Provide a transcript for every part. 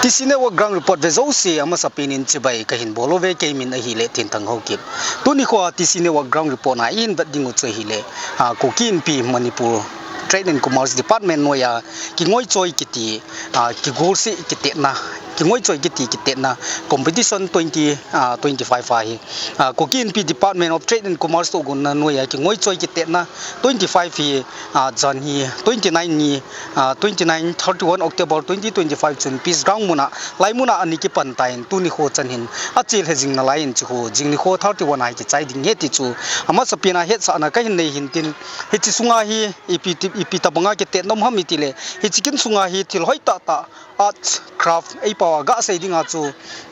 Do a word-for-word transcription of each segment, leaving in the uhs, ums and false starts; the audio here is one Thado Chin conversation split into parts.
T C Network Ground Report ve jouse, amasa penin chibai kahin bol uve, kei min ahile Thinthang Haokip. Tuni khoa T C Network Ground Report na ihin vet ding u chu ahile, ah, Kuki Inpi Manipur Trade and Commerce Department noiya kingoichoi kiti, ah, kigolse kitetna, kingoichoi kiti kitetna competition twenty, ah, twenty-five ahi. Ah, Kuki Inpi Department of Trade and Commerce tohgonna noiya kingoichoi kitetna twenty-five hi, ah, jan hi twenty-nine ni, ah, twenty-nine, thirty-one October twenty twenty-five chun Peace Ground muna, lai muna ana kipan tan, tuni kho chan hin achelhe jing nalai in, chi kho jing nikho thirty-one a hi kichai ding ahi ti chu amasa pena hetsahna kahin nei hin tin, hiche sunga hi ipi ti, ipi tabanga kitetnom ham itile, hiche kin sunga hi thil hoi tah tah, arts, craft, eipao a gasei dinga chu,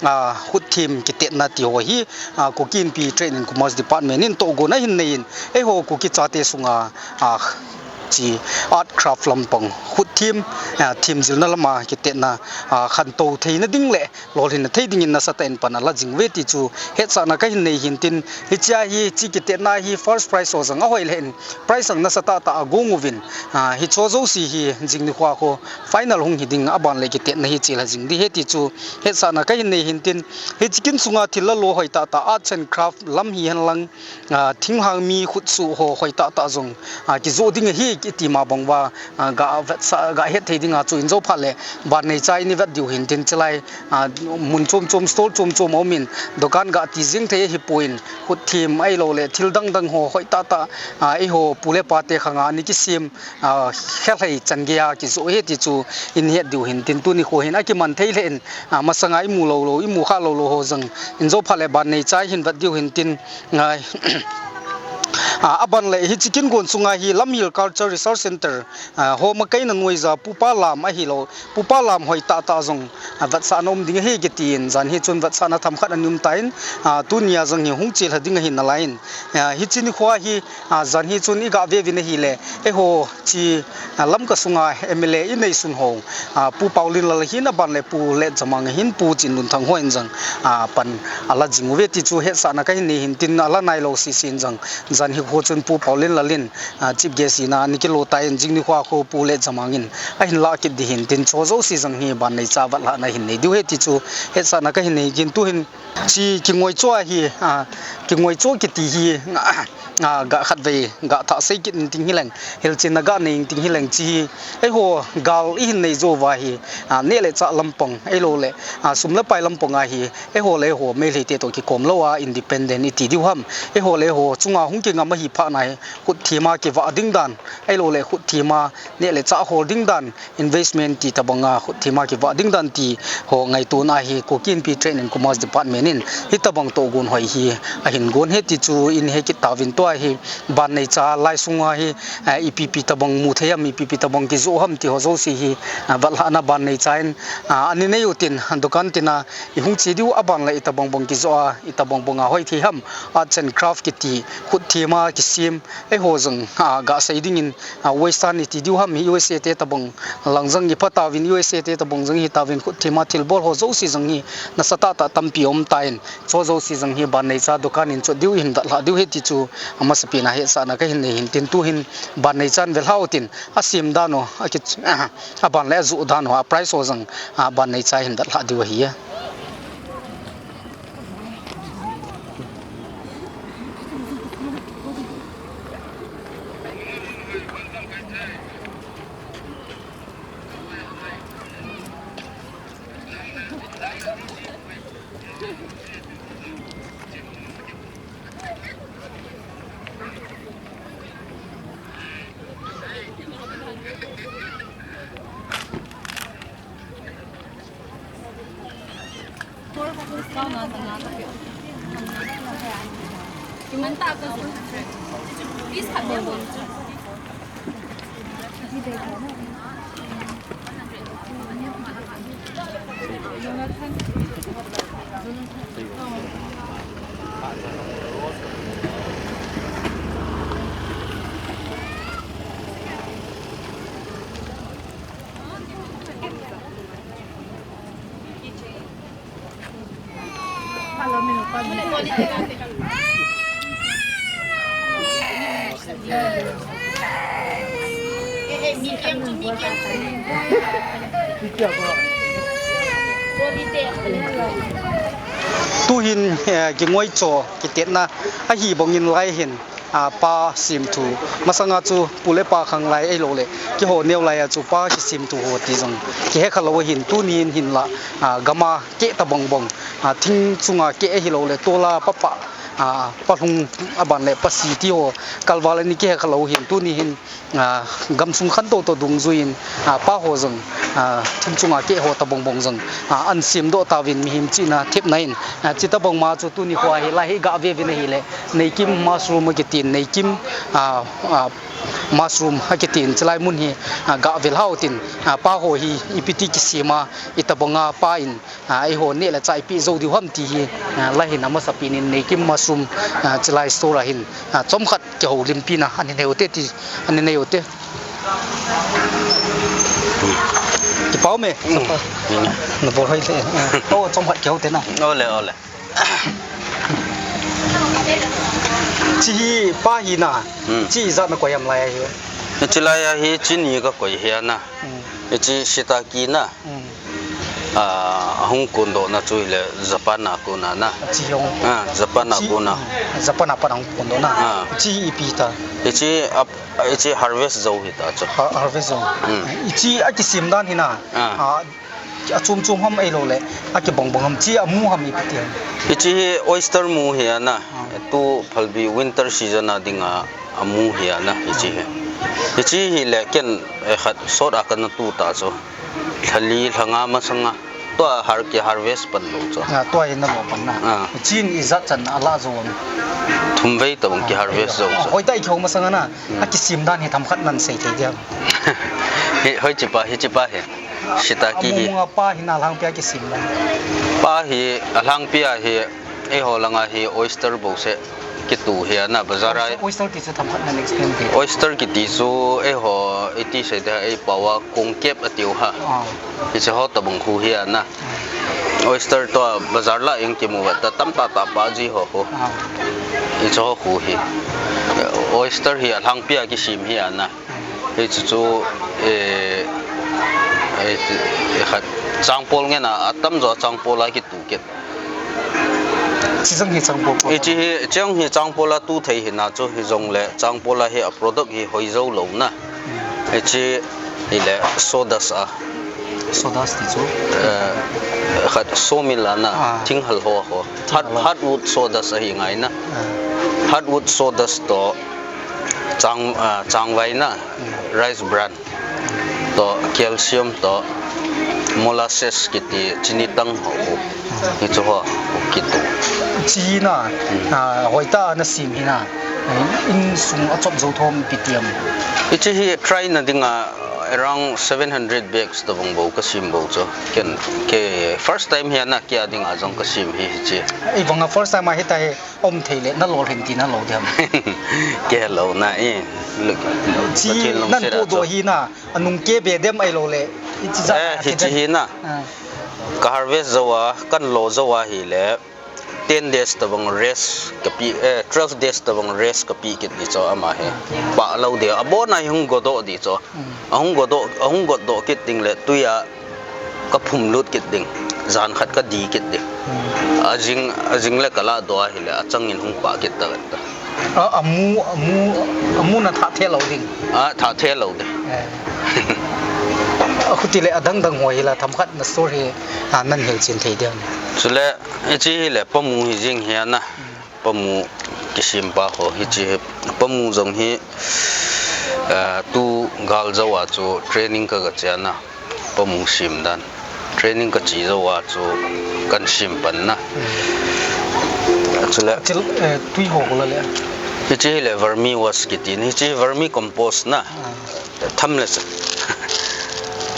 ah, khutthem kitetna ti ho hi, ah, Kuki Inpi Trade and Commerce Department in tohgon ahin nei in, eiho Kuki chate sunga, ah, chi art craft lampang, khutthem, ah, themjilna lama kitetna, ah, khantou theina ding le lolhinna thei dingin nasatah in pan ala jing uve ti chu hetsahna kahin nei hin tin, hichea hi, hiche kitetna hi first prize ho jong ahoi lheh in, prize jong nasatah tah agong uvin, ah, hiche jouse hi jing nikhoa kho final hung hi ding, aban le kitetna hi chelha jing ding ahi ti chu hetsahna kahin nei hin tin, hiche kin sunga thil lalo hoi tah tah, arts and craft lam hihen lang, ah, thinglhang mi khutsuh ho hoi tah tah jong, ah, kijoh ding ahi kiti ma bang uva, ah, ga vetsah, ga het thei dinga chu injo phat le ban neicha in ivet diu hin tin, chulai, ah, mun chom chom, stall chom chom a um in, dukan ga ti jing thei ahipoi in, khutthem ahilou le thil dang dang ho hoi tah tah, ah, eiho pu le pate khanga ana kisem, ah, khelhai chan geiya kijoh ahi ti chu in het diu hin tin, tuni kho hin akiman thei lheh in, ah, masanga imu lou lou, imu kha lou lou ho jong injo phat le ban neicha hin vet diu hin tin, ah, ah, aban le hiche kin gon sunga hi Lamhil Culture Research Center, ah, ho makaina noija Pupa Lam ahilou, Pupa Lam hoi tah tah jong, ah, vetsahna um ding ahi kitin, jan hi chun vetsahna themkhat ana um tan, ah, tunia jong hi hung chelha ding ahi nalai in, ah, hiche nikhoa hi, ah, jan hi chun iga ve uvin ahile, eiho chi, ah, Lamka sunga M L A inei sun ho, ah, Pu Paolinlal hin aban le Pu Letjamang hin Pu Chinlunthang ho in jong, ah, pan ala jing uve ti chu hetsahna kahin nei hin tin, ala nailou sese in jong, jan hi kho chun Pu Paolinlal in, ah, chief guest ina ana kilo tan, jing nikhoa kho Pu Letjamang in ahin lah kit ding hin tin, chu jouse jong hi ban neicha vetlhahna hin nei diu ahi ti chu hetsahna kahin nei hin, tu hin chi kingoicho ahi, ah, kingoicho kiti hi, ah, ah, ga khatvei, ga thah sei kit inting hileng, hilchenna ga nei inting hileng chi hi, eiho gal ihin nei jou uva hi, ah, neh le chah lampang, ahilou le, ah, sum le pai lampang a hi, eiho le eiho Meitei te toh kikom lou a, independent iti diu ham, eiho le eiho chunga hung kingam ahi phat na hi, khutthem a kivah ding dan, ahilou le khutthem a neh le chah hol ding dan, investment ti tabanga khutthem a kivah ding dan ti ho ngaitona hi Kuki Inpi Trade and Commerce Department in hitabang tohgon hoi hi ahin gon ahi ti chu in he kit tauvin, tua hi ban neicha lai sunga hi, eh, ipi ipi tabang mu thei ham, ipi ipi tabang kijoh ham ti ho jouse hi, ah, vetlhahna ban neicha in, ah, ana nei utin, dukan tina ihung che diu aban le itabang bang kijoh a, itabang banga hoi thei ham, arts and craft kiti, khutthem a kisem, eiho jong, ah, ga sei dingin, ah, Western iti diu ham, hi U S A te tabang lang jong ipha tauvin, U S A te tabang jong hi tauvin, khutthem a thilbol ho jouse jong hi nasatah tah tampi um tan, chu jouse jong hi ban neicha dukan in chot diu hin vetlhah diu ahi ti chu amasa pena hetsahna kahin nei hin tin, tu hin ban neichan velhau tin, asem dan u, aki, ah, aban le ajoh dan u, a prize ho jong, ah, ban neicha hin vetlhah diu ahi. Tuhin, eh, kingoi cho kitetna ahi bangin lai hin, ah, pa sim thu. Masanga chu pu le pa khang lai ahilou le, keiho neo lai a chu pa kisim thu ho ti jong kihe kha lou ahin, tuni hin hinla, ah, gama keh tabang bang, ah, thing chunga keh ahilou le, tola papa, ah, palhung aban le pasi ti ho kalval ani kihe kha lou ahin, tuni hin ah, gamsung khantou toh dungjuiyin, ah, pa ho jong, ah, thing chunga keh ho tabang bang jong, ah, ahin simdoh tauvin mihem chihna thepna in, ah, chuti tabang ma chu tuni khoa hi lai hi gah ve uvin ahile, Neikim mushroom akitin, Neikim, ah, ah, mushroom akitin, chulai mun hi, ah, gah ve lhau tin, ah, pa ho hi ipi ti kisem a, itabanga pa in, ah, eiho neh le chah ipi jou diu ham ti hi, ah, lai hin amasapen in Neikim mushroom, ah, chulai store a hin, ah, chomkhat kihoulimpina ahin nei u te ti, ahin nei u te. Kipa um e. Mm. Nabol hoi le. Ah, to chomkhat kihou te na. Ole, ole. Chi hi pa hi na. Mm. Chi ijat nakoi ham lai a hi? Chi lai a hi chi ni kakoi hi ana. Mm. Chi shiitake na. Mm. Ah, ahung kondohna chu hile Japan a kona na. Chi jong. Ah, Japan a kona. Japan a pat ahung kondohna. Ah. Chi ipi ta? Hichi ap, hichi harvest jou hita chu. Ha, harvest jou. Mm. Hichi akisim dan hi na. Ah. Ah, achom chom ham ahilou le, akibang bang ham, chi amu ham ipi ti ham? Hichi hi oyster mu hi ana. Ah. Tu phalbi winter season a dinga amu hi ana hichi hi. Hichi hile ken, eh, khat sot a kana tu ta chu. Lha li, lha nga masanga. Tua har, kiharvest pan lou chu. Ah, tua hi nalo pan na. Ah. Chin ijat chan ala jou am? Thum vei tabang kiharvest jou chu. Hoitah a kihou masanga na. Hmm. Akisim dan hi themkhat nasei thei diam? Hi, hoiche pa, hiche pa hi. Shiitake hi. Amu nga pa hi na alhangpi a kisim dan. Pa hi, alhangpi a hi. Eiho langa hi oyster bouseh kitu hi ana bazar a. Oyster, oyster ti chu themkhat na explain te. Oyster kiti chu eiho iti sei te ei pao a kongkep atiu ha. Ah. Hiche ho tabang khu hi ana. Ah. Oyster toh bazar lah a jong kimu uva ta tamtah tah pa ji ho khu. Ah. Hiche ho khu hi. Oyster hi alhangpi a kisim hi ana. Hichu chu, eh, eh, eh, khat, changpol ngen a, atamjo changpol a kitu kit. Chi jong hi changpol. Hichi hi, chi jong hi changpol a tu thei hi na chu hi jong le, changpol a hi a product hi hoi jou lou na. Hmm. Hichi hile sawdust a. Sawdust ti chu? Eh, khat sawmill a na, ah, thing hal ho ho. Thing hal ho. Hard, hardwood sawdust ahi ngai na. Ah. Hardwood sawdust toh, chang, ah, changvai na, hmm, rice bran toh, calcium toh, molasses kiti chini tang ho. Hichu ho kitu. Chi na, hmm, ah, hoitah a nasim hi na, insung a chop jou thom ipi ti am? Hichi hi try na dinga around seven hundred bags tabang bou kasim bou chu. Ken, ke first time hi ana kei a dinga jong kasim hi hichi. Ei vanga first time a hita hi. Um thei le, nalol hin ti nalou diam? Kei lou na e. Chi nan podoh hi na, anung keh be dem ahilou le, hichi jat. Eh, hichi hi na. Ah. Ka harvest jou a, kan lo jou a hile, ten days tabang rest kape, eh, twelve days tabang rest kape kit di chu ama hi. Pah lou di, abon a hi hung godoh di chu. Hmm. Ahung godoh, ahung godoh kit ding le, tui a kaphum lut kit ding, jan khat kadi kit ding. Hmm. Ajing, ajing le kala doh ahile, achangin hung pah kit ta ta. A, amu, amu, amu na thah the lou ding. A, thah the lou ding. Eh. Achuti le adang dang ho hi la, themkhat na store hi, a, nan hilchen thei diam? Chule, hichi hile, pamu hi jing hi ana. Hmm. Pamu kisim pa ho, hichi hi, pamu jong hi, a, tu gal jou a chu training kaga che ana. Pamu sim dan. Training kache jou a chu kan sim pan na. Hmm. Chule. Chil, eh, tui ho ko la le. Hichi hile vermi waste kiti na, hichi vermi compost na. Ah. Tham le sa.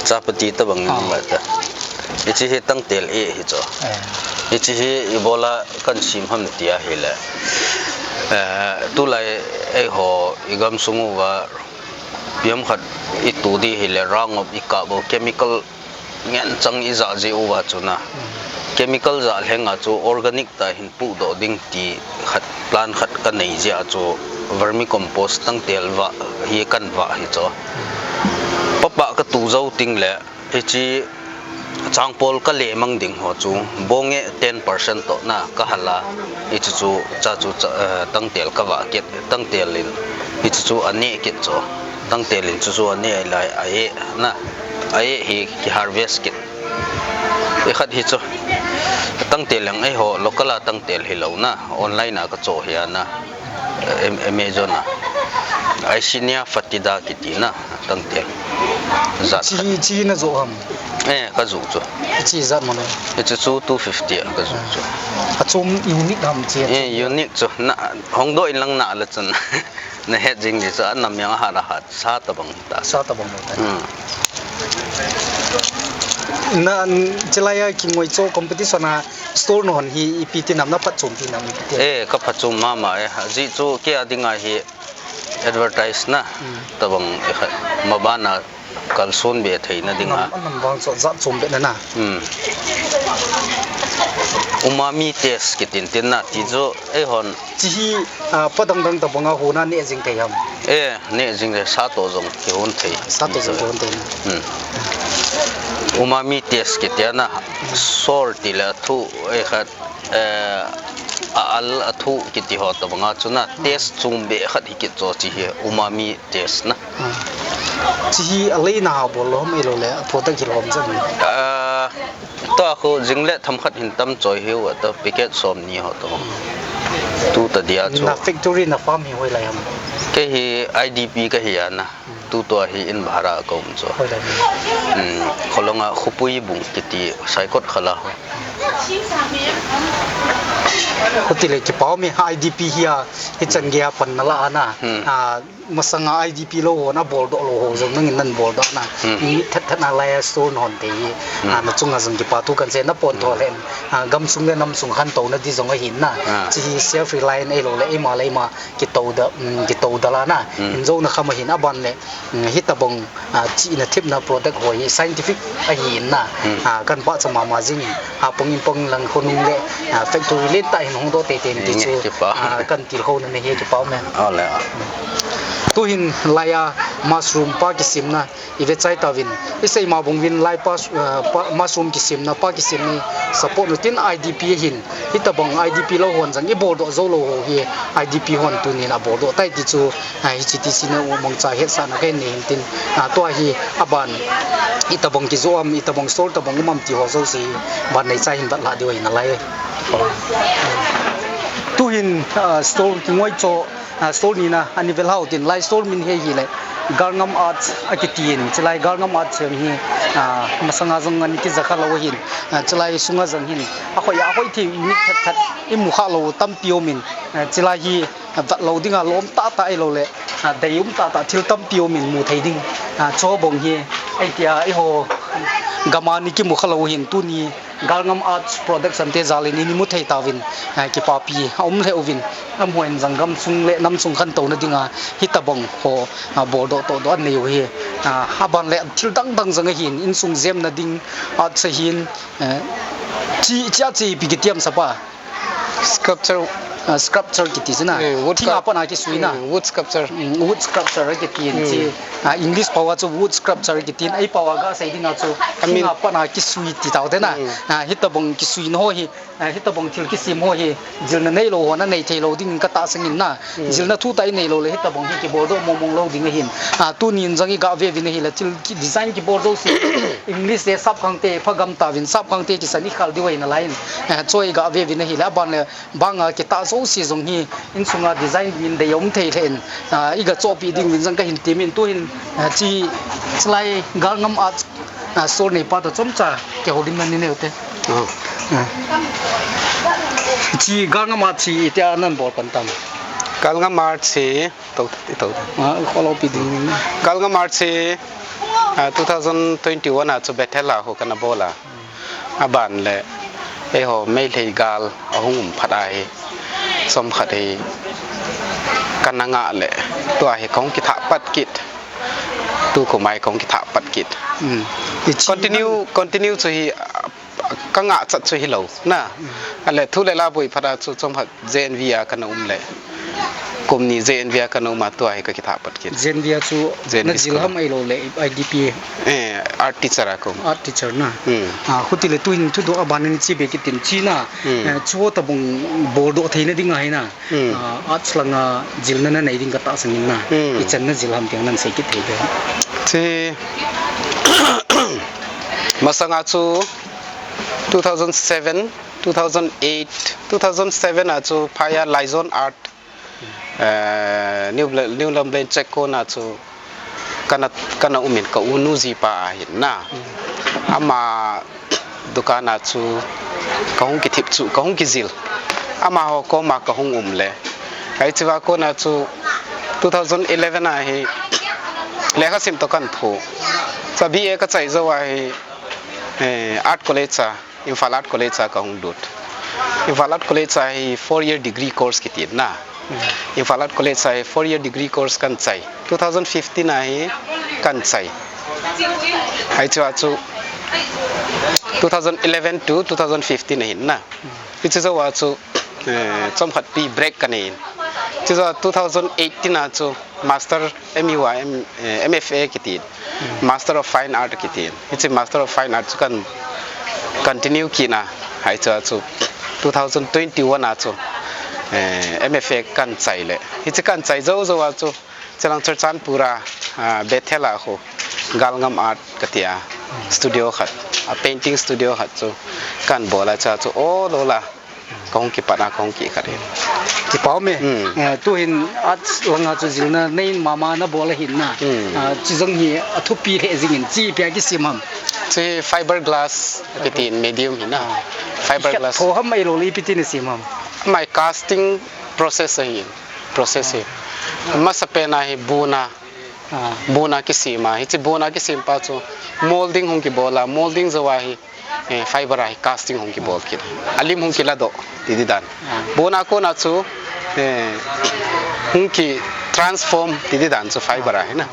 Chapati tabang, ah, ni ma ta. Hichi hi tangtel e hi chu. Eh. Hichi hi ibola kan sim ham ti ahile. Eh, tulai eiho igamsung uva Piam khat itu di hile roundup ikah bou chemical ngen chang ija ji uva chu na. Mm. Chemical ja lheng a chu organic tah hin pudoh ding ti khat plan khat kanei jeh a chu vermicompost tangtel vah hi kan vah hi chu. Mm. Papa katu jou teng le hichi Changpol ka le mang ding ho chu, bonge ten percent toh na ka hal a, hichu chu, cha chu, cha, eh, tangtel ka vah kit, tangtel in, hichu chu a neh kit chu, tangtel in chu chu a neh lai, a eh na, a eh hi ki harvest kit. I khat hi chu, tangtel leng eiho, local a tangtel hi lo na, online a ka cho hi a na. Am-, Amazon a. Aisinia foetida kiti na, tangtel. Zat khat. Chi, chi na joh ham? Eh, ka joh chu. Chi zat mo na? Hichu chu two fifty a ka joh chu. A chom unique ham chi? Eh, unique chu. Na, hong doh in lang na le chun. Na het jing di chu, a nam jong a hat a hat, sa tabang ta. Sa tabang ta. Hmm. Na, chilai a kingoi cho competition a store na hon hi ipi ti nam, na phatchom pi nam ipi ti? Eh, ka phatchom mama e. Ajeh chu kei a dinga hi advertise na. Hmm. Tabang e kha, maban a kalson be theina dinga. Nam, nam vang cho jat chom be na na. Hmm. Umami taste kitin tin na, ti chu eihon. Chi hi, ah, pa dang dang tabang a hon a neh jing thei ham? Eh, neh jing le sa toh jong kihon thei. Sa toh jong kihon thei na. Hmm. Umami taste kiti a na, sour ti le a thu, eh, khat, eh, a al a thu kiti ho tabang a chu na, taste chom be khat hi kit cho chi hi, umami taste na. Ah. Chi hi a lei na ha bol lou ham ahilou le, a product hi lou ham jong? Ah, tua khu jing le themkhat hin tam choi hiu a, tua packet som ni ho toh. Tu ta dia chu. Na factory, na farm hi hoilai ham? Kei hi I D P ka hi a na. Hmm. Tu tua hi in bhara ka um chu. Hoilai ham? Hmm, Kholong a Khupui Bung kiti, Saikot Khala ho. Khuti le kipa um e, I D P hi a, hichan gei a pan na la a na. Hmm. Ah, masanga I D P lou hon a bol doh lou ho jong nangin nan bol doh na. Hmm. Mit that that na lai a store na hon te hi. Hmm. Ah, na chunga jong kipa thu kan sei, na pon tho le, ah, gamsung le namsung khantouna di jong ahin na. Ah. Chi hi self reliant ahilou le, eima le eima kitoudal, um, kitoudal a na. Hmm. Hin jo na kham ahin, aban le, um, hitabang, ah, chihna thepna product ho hi scientific ahin na. Hmm. Ah, kan pachat mama jing in, ah, pong in pong lang khonung le, ah, factory lentah hin hong doh teitei in ti chu, ah, kan tilkhou na na hi kipa um e. Ole. Tu hin lai a mushroom pa kisimna i ve chai tauvin, i sei ma bang uvin lai pa, ah, pa, mushroom kisimna, pa kisimna support na tin I D P hin, hitabang I D P lou hon jong i bol doh jou lou ho hi I D P hon tunin a bol doh tai ti chu, ah, hiche ti sina u mong cha hetsahna ka nei hin tin, ah, tua hi aban, itabang kijoh am, itabang store tabang um am ti ho jouse hi ban nei cha hin vet lah diu ahi nalai. Tu hin, ah, store kingoi cho, ah, store ni na, ani vel hao tin, lai store min hi ahile, Galngam Arts akitin, chilai Galngam Arts hi, ah, masanga jong ani kija kha lou ahin, ah, chilai sunga jong hin, ahoi, ahoi thei mi that that, i mu kha lou tampi um in, ah, chilai hi, ah, vet lou dinga lom tah tah ahilou le, ah, dei um tah tah thil tampi um in mu thei ding, ah, cho bang hi, ei tia, eiho, gam a ni kimu kha lou hin tuni, Galngam Arts Production te jal in i mu thei tauvin, eh, kipapi a um lheh uvin, amaho in jong gamsung le namsung khantouna dinga hitabang ho, ah, bol doh toh doh anei u hi, ah, aban le thil dang dang jong ahin, insung jemna ding, arts ahin, eh, chi, chi a chi ipi kiti ham sapa? Sculpture. Ah, sculpture kiti chu na. Eh, wood thing a sculp-, pat a kisui na. Eh, wood sculpture. Mm, wood sculpture kiti in chi. Ah, English pao a chu wood sculpture kitin, ei pao a ga sei dinga chu, I mean, thing a pat a kisui ti tau te na. Mm. Ah, hitabang kisuina ho hi, ah, hitabang thil kisim ho hi, jilna neilou ho na nei thei lou ding ka tahsan in na. Mm. Jilna thutah i neilou le hitabang hi kibol doh mong mong lou ding ahin. Ah, tunin jong i ga ve uvin ahile thil ki design kibol jouse. English te sap khang te, pha gam tauvin sap khang te kisan i khal diu ahi nalai in. Ah, cho i ga ve uvin ahile, aban le, banga kitah jouse jong hi, insunga design min dei um thei lheh in, ah, i ga chohpeh ding uvin jong ka hin temin, tu hin, ah, chi, chilai Galngam Arts, ah, store nei pa toh chomcha kihoulimna ni neu te. Oh. Ah. Chi Galngam Arts hi itia nan bol pan tam? Galngam Arts hi, to, to. Ah, kholo pi ding. Galngam Arts hi, ah, two thousand twenty-one a chu Bethel a ho kana bol a. Aban le, eiho Meitei gal ahung um phat a hi, chomkhat hi kana ngah le, tua hi kahung kithah pat kit. Tukum a hi kahung kithah pat kit. Mm. Continue, continue chu hi, ah, ka ngah chat chu hilou na. Mm. Ale thu le la boi phat a chu chomkhat J N V a kana um le. Kum ni J N V a kana um a, tua hi ka kithah pat kit. J N V a chu JNV na jil school. Ham ahilou le I D P? Eh, art teacher a ka um. Art teacher na. Hmm. Ah, khuti le tuhin thudoh a ban in chi be kit in chi na. Hmm. Eh, chu tabang boldoh theina ding ahi na. Hmm. Ah, arts langa jilna na nei ding ka tahsan in na. Hmm. Ichan na jil ham ti nang sei kit thei be. Chi masanga chu two thousand seven, two thousand eight, two thousand seven a chu phaiya Laizon Art, eh, New Bla-, New Lamblen Checkon a chu kana, kana um in ka unu jipa ahin na. Hmm. Ama dukan a chu ka hung kithip chu, ka hung kijil. Amaho koma ka hung um le. Hichea kona chu two thousand eleven a hi lekha sim toh kan phu. Sa B A ka chai jou a hi, eh, Art College a, Imphal Art College a ka hung lut. Imphal Art College a hi four year degree course kiti na. Imphal Art College a hi four year degree course kan chai. Two thousand fifteen a hi kan chai. Hichea chu two thousand eleven to two thousand fifteen ahin na. Hiche jou a chu, eh, chomkhat pi break ka nei in. Hiche jou a two thousand eighteen a chu master M U a M, eh, M F A kiti. Hmm. Master of Fine Art kiti. Hiche Master of Fine Art chu kan continue kit na. Hichea chu two thousand twenty-one a chu, eh, M F A kan chai le. Hiche kan chai jou jou a chu Chelang Churachandpur a, ah, Bethel a khu Galngam Art kati a studio khat, a painting studio khat chu kan bol a, hichea chu ol ol a ka hung kipat a, ka hung kikhat in. Kipa um e. Hmm. Eh, tuhin arts langa chu jilna nei mama na bol ahin na. Hmm. Ah, chi jong hi athupi lheh jing in, chi ipi a kisem ham? Chi fiberglass kiti medium hi na. Ah. Fiberglass. Tho ham ahilou le ipi tin asem ham? Ama hi casting process ahi. Process hi. Masapen a hi bun a. Ah. Bun a kisem a. Hiche bun a kisem pa chu molding hung kibol a. Molding jou a hi, eh, fiber a hi casting hung kibol kit. Alim hung kiladoh ti di dan. Ah. Bun a kona chu, eh, hung ki transform ti di dan chu fiber a hi na.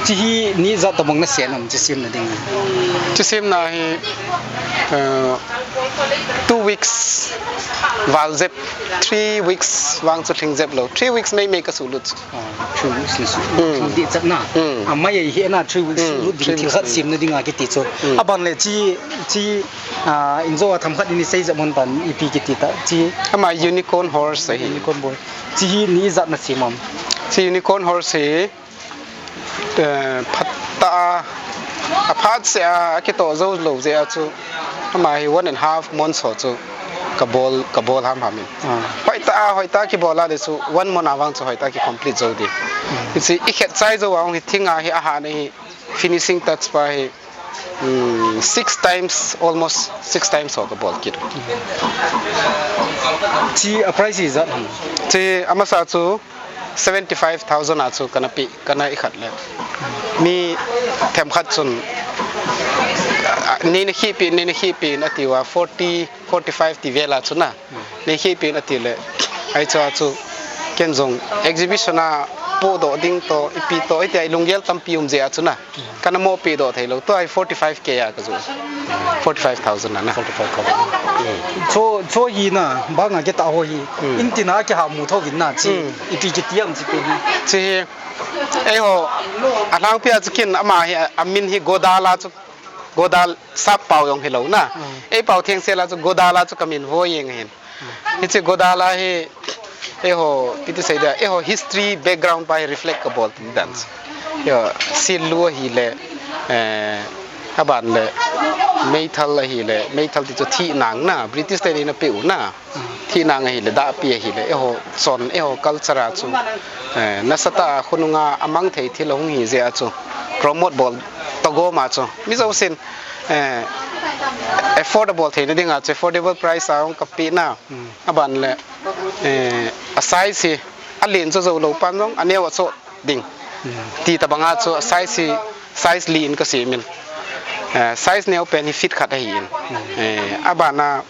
Chi hi ni ijat tabang na sem am, chi semna ding? Chi semna hi, eh, two weeks val jep, three weeks vang chu lhing jep lou. Three weeks mei mei ka suhlut. Ah, three weeks ni su. Hmm. Lhing di chat na. Hmm. Ah, mai ai hi na three weeks Hmm, suhlut ding three thil weeks khat ni. Semna ding a kiti chu. Hmm. Aban le chi, chi, ah, in jou a themkhat in sei jep mon tan ipi kiti ta chi. Ama unicorn horse ahi. Unicorn boy. Chi hi ni ijat na sem am? Chi unicorn horse hi, eh, phatah a, aphat seh a, akitoh jou lou jeh a chu, ama hi one and half months ho chu ka bol, ka bol ham ham in. Ah. Hoitah a, hoitah a kibol a le chu, one month a vang chu hoitah a ki complete jou di. Hmm. Hiche i khet chai jou a hung hi thing a hi ahat na hi finishing touch pa hi, Hmm, six times, almost six times ho ka bol kit. Chi a price ijat ham? Chi amasa chu seventy five thousand a chu kana pe, kana ikhat le. Mi themkhat chun, ah, nei na khih pi, nei na khih pi in ati uva, forty, forty five ti vel a chu na. Nei khih pi in ati le. Hichea chu ken jong exhibition a pohdoh ding toh, ipi toh, hitia i lunggel tampi um jeh a chu na. Kana mohpeh doh thei lou. Tua hi forty five K a ka joh. Forty five thousand a na. Forty five thousand. Hmm. Chu, chu hi na, banga kitah ho hi. Hmm. In tina kiha mu tho vin na chi. Hmm. Ipi kiti am chi pe hi. Chi hi. Eiho, alhangpi a chu ken ama hi, amin hi Godal a chu, Godal sap pao jong hilou na. Hmm. Ei pao thengsel a chu Godal a chu ka min vo jeng ahin. Hiche Godal a hi, eiho, ipi ti sei dia, eiho history background pa hi reflect ka bol ti dan. Eiho, Sillu ahi le, eh, aban le, meithal ahi le, meithal ti chu thihnang na, British te in ana pe u na. Thihnang ahi le, dahpi ahi le, eiho, chon, eiho culture a chu, eh, nasatah a khonung a amang thei thil ahung hi jeh a chu, promote bol toh gom a chu. Mi jousen, eh, affordable theina ding a chu, affordable price a hung ka pe na. Hmm. Aban le, eh, a size hi, alen chu jou lou pan jong, aneo a cho ding. Hmm. Ti tabang a chu, a size hi, size li in ka sem in. Eh, size neo pen hi feet khat ahi in. Hmm. Eh, aban a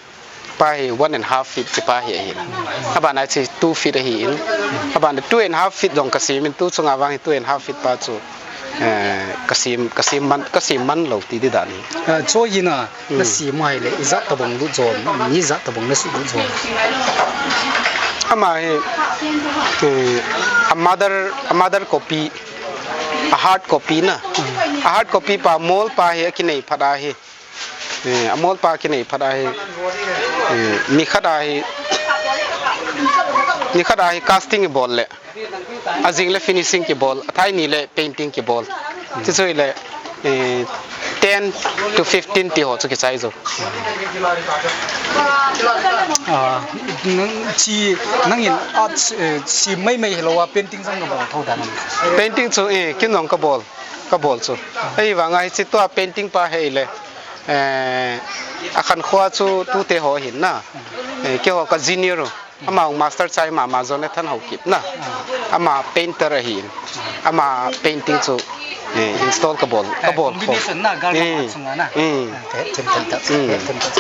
pa hi one and half feet chi pa hi ahi in. Hmm. Aban a chi two feet ahi in. Aban a two and half feet jong ka sem in, tu chunga vang hi two and half feet pa chu. Eh, ka sem, ka sem man, ka sem man lou ti di dan hi. Eh, chu hi na, Hmm. Na sem a hile, ijat tabang lut jo, ni ijat tabang na suhlut jo. Ama hi, eh, a mother, a mother copy, a hard copy na. A hard copy pa, mold pa hi akinei phat ahi. Eh, a mold pa kinei phat ahi. Eh, nikhat ahi, nikhat ahi casting ibol le, ajing le finishing kibol, athai ni le painting kibol. Chuchu le, eh, ten to fifteen ti ho chu kichai jo. Ah, nang chi, nangin art, eh, chi mai mai hilou a painting jong nabol tho dan am? Painting chu, eh, kin jong kabol, kabol chu. Ahivanga hiche tua painting pa hi le, eh, akhankhoa chu tute ho ahin na. Eh, keiho ka junior u. Ama master chai mama Jonathan Haokip na. Ama painter ahin. Ama painting chu, eh, install kabol, eh, kabol kho. Combination na, gal eh, sunga na. Mm. Eh, thim thim ta. Mm. Eh, thim ta.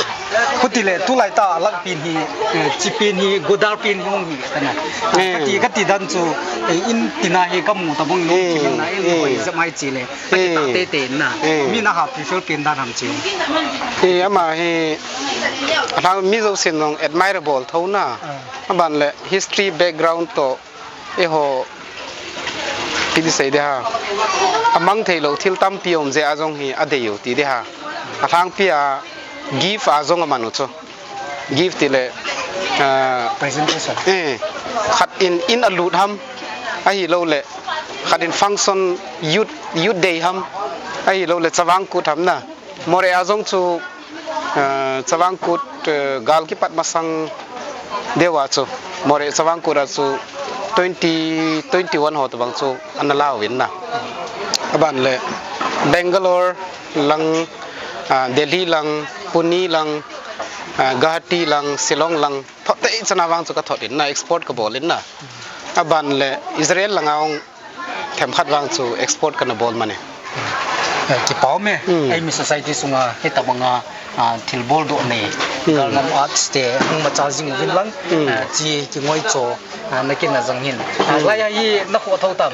Hutile, tulai ta alak pen hi, eh, chi pen hi, godar pen hi hung hi ta na. Eh. Kati, kati dan chu, eh, in tina hi kamu tabang nung eh, chi na, in eh, koi jam ai chi le. Kati ta eh, te te na. Eh. Mi na ha prefer pen dan ham chi. Eh, ama hi, alhang mi jousen jong admire bol tho na. Ah. Aban le history background to eiho, ipi ti sei de ha. Amang thei lou thil tampi um jeh a jong hi adei u ti de ha. Alhangpi a gift a jong aman u chu. Gift ti le, ah, presentation. Eh, khat in, in alut ham. Ahilou le, khat in function youth, youth day ham. Ahilou le, Chavang Kut ham na. Moreh a jong chu, eh, Chavang Kut, eh, gal kipat masang deu a chu, Moreh Chavang Kut a chu twenty twenty-one ho tabang chu ana la uvin na. Aban le Bangalore lang, ah, Delhi lang, Pune lang, ah, Guwahati lang, Shillong lang, thot tei chan a vang chu kathot in na, export kabol in na. Aban le Israel lang a hung themkhat vang chu export kana bol mani. Eh, kipa um e. Hmm. Eimi society sunga hitabang a, ah, thilbol doh nei. Hmm. Galngam Arts te hung machal jing uvin lang. Hmm. Ah, chi kingoicho, ah, nakin na jang hin. Ah, hmm, lai a hi nakhoh tho tam?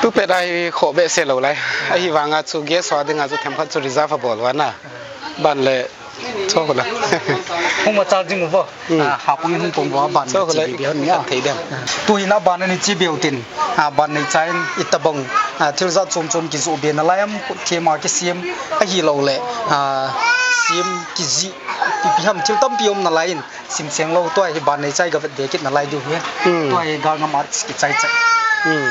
Tupet a hi khoh behseh lou lai. Ahivanga chu guest ho dinga chu themkhat chu reserve abol uva na. Ban le Chokhu la. Hung machal jing uvo. Hmm. Ah, hapang hung pang uvo aban. Chokhu la. Chi be be hon ni a. Thei dem. Tuhin aban ani chi be u tin. Ah, ban nei chan itabang. Ah, thil jat chom chom kijoh be nalai am, khut them a kisem. Ahilou le. Ah, sem kijih. Ipi ham thil tampi um nalai in. Sim seng lou tua hi ban nei chai gavet be kit nalai diu hi. Hmm. Tua hi Galngam Arts kichai chai. Hmm.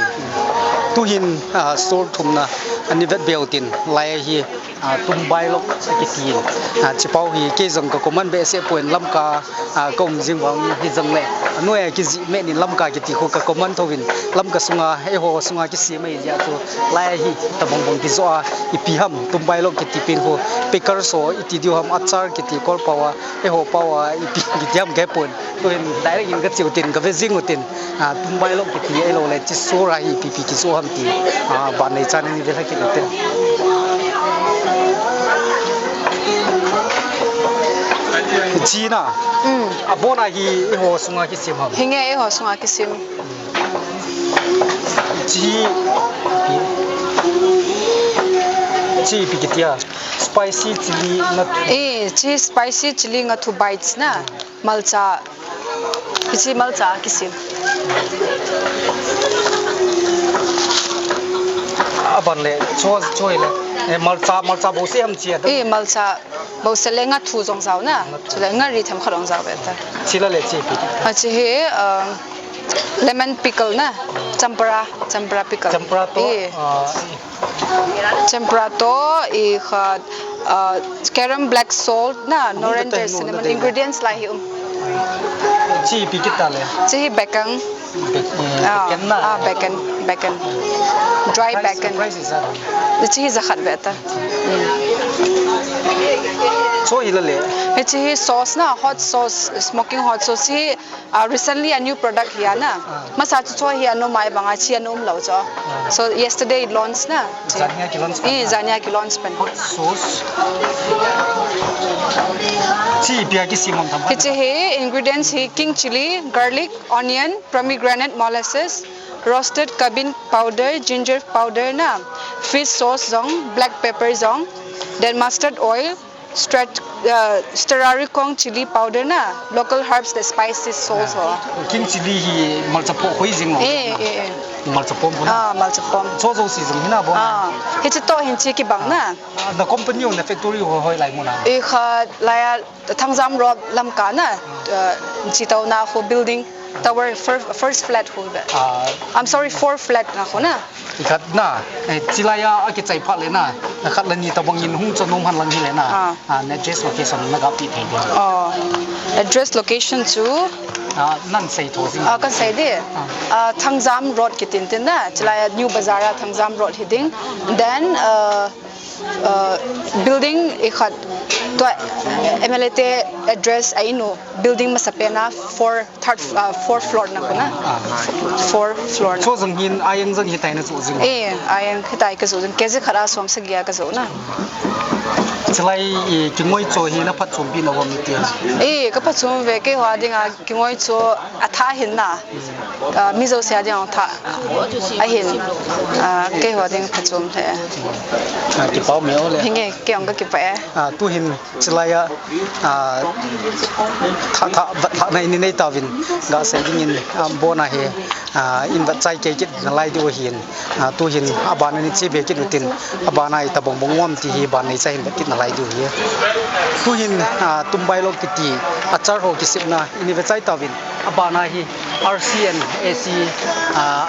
Tuhin, ah, store thumna ani vet be u tin. Lai hi. Ah, Tumbai Lok kiti. Ah, chipau hi kei jong ka comment behseh poi Lamka, ah, ka um jing vang hi jong le. Anoi a kijih me ni Lamka kiti khu ka comment tho vin Lamka sunga, eiho sunga kisem ahi jeh a chu lai a hi tabang bang kijoh a ipi ham Tumbai Lok kiti pen khu pickles ho iti diu ham achar kiti kol pao a eiho pao a ipi kiti ham kei pon. Tuhin direct in ka che u tin, ka ve jing u tin, ah, Tumbai Lok kiti ahilou le, chi store a hi ipi ipi kijoh ham ti, ah, ban nei chan in ve lha kit u tin. Chi na, mm, abon a hi eiho sunga kisem ham? Hinge eiho sunga kisem. Chi, chi ipi kiti a, spicy chili ngathu. Eh, chi spicy chili ngathu bites na. Malcha. Hichi malcha kisem. Aban le, cho, cho le. Eh, malcha, malcha bouseh ham chi a. Eh, malcha bouseh le ngathu jong jao na. Ngathu. Chule ngari themkhat jong jao be ta. Chi la le chi ipi. Achi hi, um, lemon pickle na. Champra, champra pickle. Champra to, eh, ah, Champra to, i khat, ah, garam black salt na, noriander, cinnamon, ingredients lai hi um. Chi ipi kiti le? Chi hi bekang. Be-, eh, ah, bekang na. Ah, bekang, bekang. Dry bekang. Price, price is that? Chi hi jakhat ve ta. Mm. Cho hi la le? Chi hi sauce na, hot sauce, smoking hot sauce hi. Ah, recently a new product hi a na. Ah. Masa chu cho hi a nom ai banga chi a nom lou cho. Ah. So yesterday it launched na. Janhi a ki launch. Eh, na. Janhi a ki launch pen. Hot sauce. Chi ipi a kisem ham tham? Hichi hi ingredients hi king chili, garlic, onion, pomegranate molasses, roasted cumin powder, ginger powder na, fish sauce jong, black pepper jong, then mustard oil, straight Uh, Starari Kong chili powder na, local herbs, the spices, sauce ho. King chili hi malcha pom khoi jing lo. Eh, eh, eh. Malcha pom ko na. Ah, malcha pom. Cho jo si jong hina bo na. Ah, hiche to hin chi kibang na. Ah, na company ho, na factory ho hoilai mu na? Ikhat laiya Thangjam Road lam ka na, uh, chi to na ho building, tower, fir-, first flat ho be. Ah. I'm sorry, four flat na ho na. Ikhat na, eh, chilaiya akichai phat le na, na khat le ni tabang in hung cho nom hen lang hile na. Ah. Ah, na address location na ga pi thei de. Oh, address location chu? Ah, nan sei tho jing. Ah, kan sei de. Ah. Ah, Thangjam Road kiti tin na, chilaiya New Bazaar a Thangjam Road hi ding. Then, uh, uh, building ikhat tua M L A te address a in u, building masapen a four, third, uh, fourth floor na ko na. Ah. Fourth floor na. Cho jong hin, ayang jong hitai na cho jing. Eh, ayang hitai ka cho jing. K G khat a som sagi a ka cho na. Chilai, eh, kingoi cho hi na phatchompi na bom ti a? Eh, ka phatchom ve, keiho a dinga kingoi cho athah hin na. Ah, mi jouse a ding athah ahin. Ah, keiho a ding phatchom le. Ah, kipa um e o le. Hinge, kei jong ka kipah e. Ah, tu hin chilaiya, ah, thah, thah, thah na in nei tauvin, ga sei ding in, ah, bon a hi, ah, in vet chai kei kit nalai diu hin. Ah, tu hin, aban a ni che be kit u tin, aban a ita bong bong um ti hi, ban nei cha hin vet kit nalai diu hi. Tu hin, ah, Tumbai Lok kiti, achar ho kisipna, in vet chai tauvin, aban a hi, R C N A C, ah,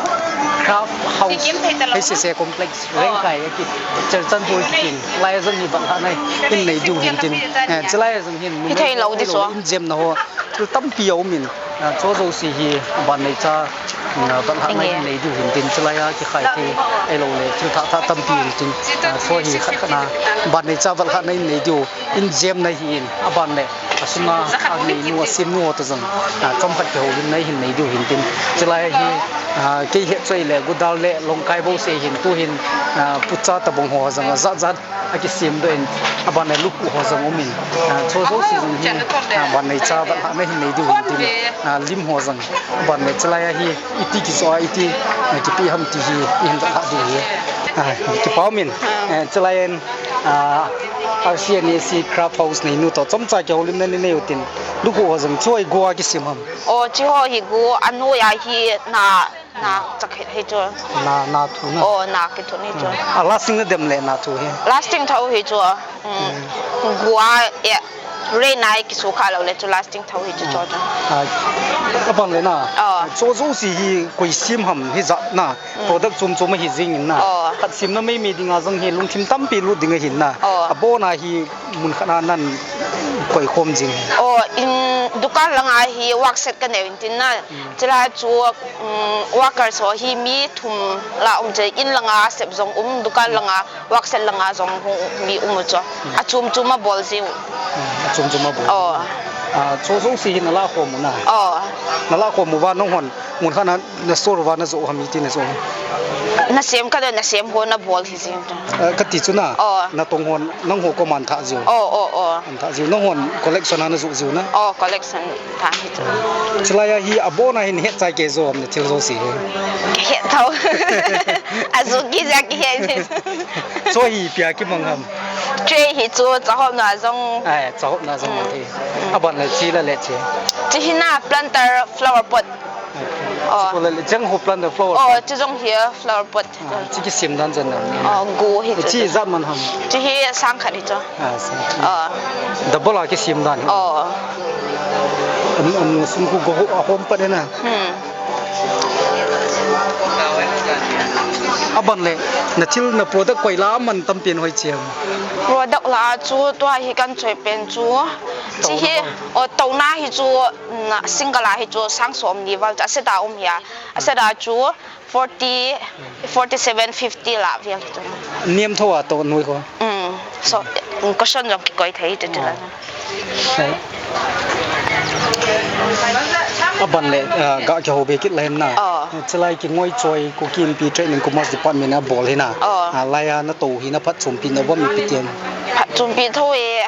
Craft House, H C C Complex, Rengkai, aki, Churachandpur kitin, lai jong hi vet lhah na in nei diu hin tin, eh, chilai jong hin, hithei lou di chu. In jem na ho, thil tampi a um in, ah, cho jouse hi, ban nei cha, ah, vet lhah na in nei diu hin tin, chilaiya kikhai thei, ahilou le, thil thah thah tampi hin tin, ah, cho hi khat khat na, ban nei cha vet lhah na in nei diu, in jem na hi in, aban le, asunga, a nei nu, a sem nu ho to jong, ah, chomkhat kihoulimna hin nei diu hin tin, chilai hi, ah, kei het choi le, Gudal le, Longkai bou sei hin, tu hin, ah, pucha tabong ho jong, ajat jat, akisem doh in, aban le lupu ho jong um in, ah, cho jouse jong hin, ah, ban nei cha vet lhah na hin nei diu hin tin, ah, lim ho jong, aban le chilaiya hi, iti kijo a, iti, ah, kipe ham ti hi, i hin vet lhah diu hi, ah, kipa um in, eh, chilai in, ah, R C N A C Craft House nei nu to, chomcha kihoulimna nei u tin, lupu ho jong chu i go a kisem ham? O, chi ho hi go, anoi a hi na, na chak hi, hi chu. Na, na thu na. O, na kithu ni chu. Ah, a lasting na dem le na thu hi? Lasting thou hi chu. Mm. Gua, e, rei nai kisu kha lou le chu lasting thou hi chu chu chu. Ah, aban le na. Oh. Cho jouse hi koi sem ham hijat na. Mm. Product chom chom ahi jing in na. Oh. Khat semna mai mai dinga jong hi lungthim tampi lut ding ahin na. Oh. Abon a hi mun khat a nan koi khom jing. Oh, in dukan langa hi work set ka neo in tin na. Mm. Chulai chu, um, workers ho hi mi thum la um che, in langa sep jong um, dukan langa, work set langa jong hung mi um u chu. Hmm. Achom chom a bol jiu. Hmm, achom chom a bol. Oh. Ah, cho jouse hi na la khom u na? Oh. Na la khom uva nang hon, mun khat na, na store uva na jo u ham, iti na jo u? Na sem ka do, na sem ho na bol hi jing. Ah, kati chu na. Oh. Na tong hon, nang ho kom a na thah jiu. Oh, oh, oh. A na thah jiu, nang hon collection a na jo jiu na? Oh, collection. Tha hi chu. Chulai a hi abon a hin het chai kei jo ham na thil jouse hi? Ka het thou. Ajo kei jeh ka het. Cho hi ipi a kimang ham? Tray hi chu, chahopna jong. Ai, chahopna jong. Mm. Hi. Mm. Aban le chi la le chi. Chi hi na planter flower pot. Ai. Oh. Chi ko la le jang ho planter flower pot. Oh, chi jong hi flower pot. Ah, chi kisem dan jan dan. Oh, go hi chu. Chi jat man ham? Chi hi sang khat hi chu. Ah, sang khat. Ah. Double a kisem dan hi. Oh. An, an sung khu go ho, a hom pat na. Hmm. Aban le, na thil na product koi la man tam pen hoi chi ham? Product la chu tua hi kan choi pen chu. Chi hi, oh, touna hi chu, na single a hi chu sang som ni val chu, a set a um hi a. A set a chu, Forty, forty-seven, fifty la vel hi chu. Nem tho a to noi ko. Mm. So, mm, cushion jong kikoi thei chu chu la. Oh. Aban le, ah, ga kihou be kit la hin na. Oh. Chulai kingoi choi, Kuki Inpi Trade and Commerce Department a bol hi na. Oh. Ah, lai a na to hi na phatchompi na bom ipi ti ham? Phat Sumpi tho e.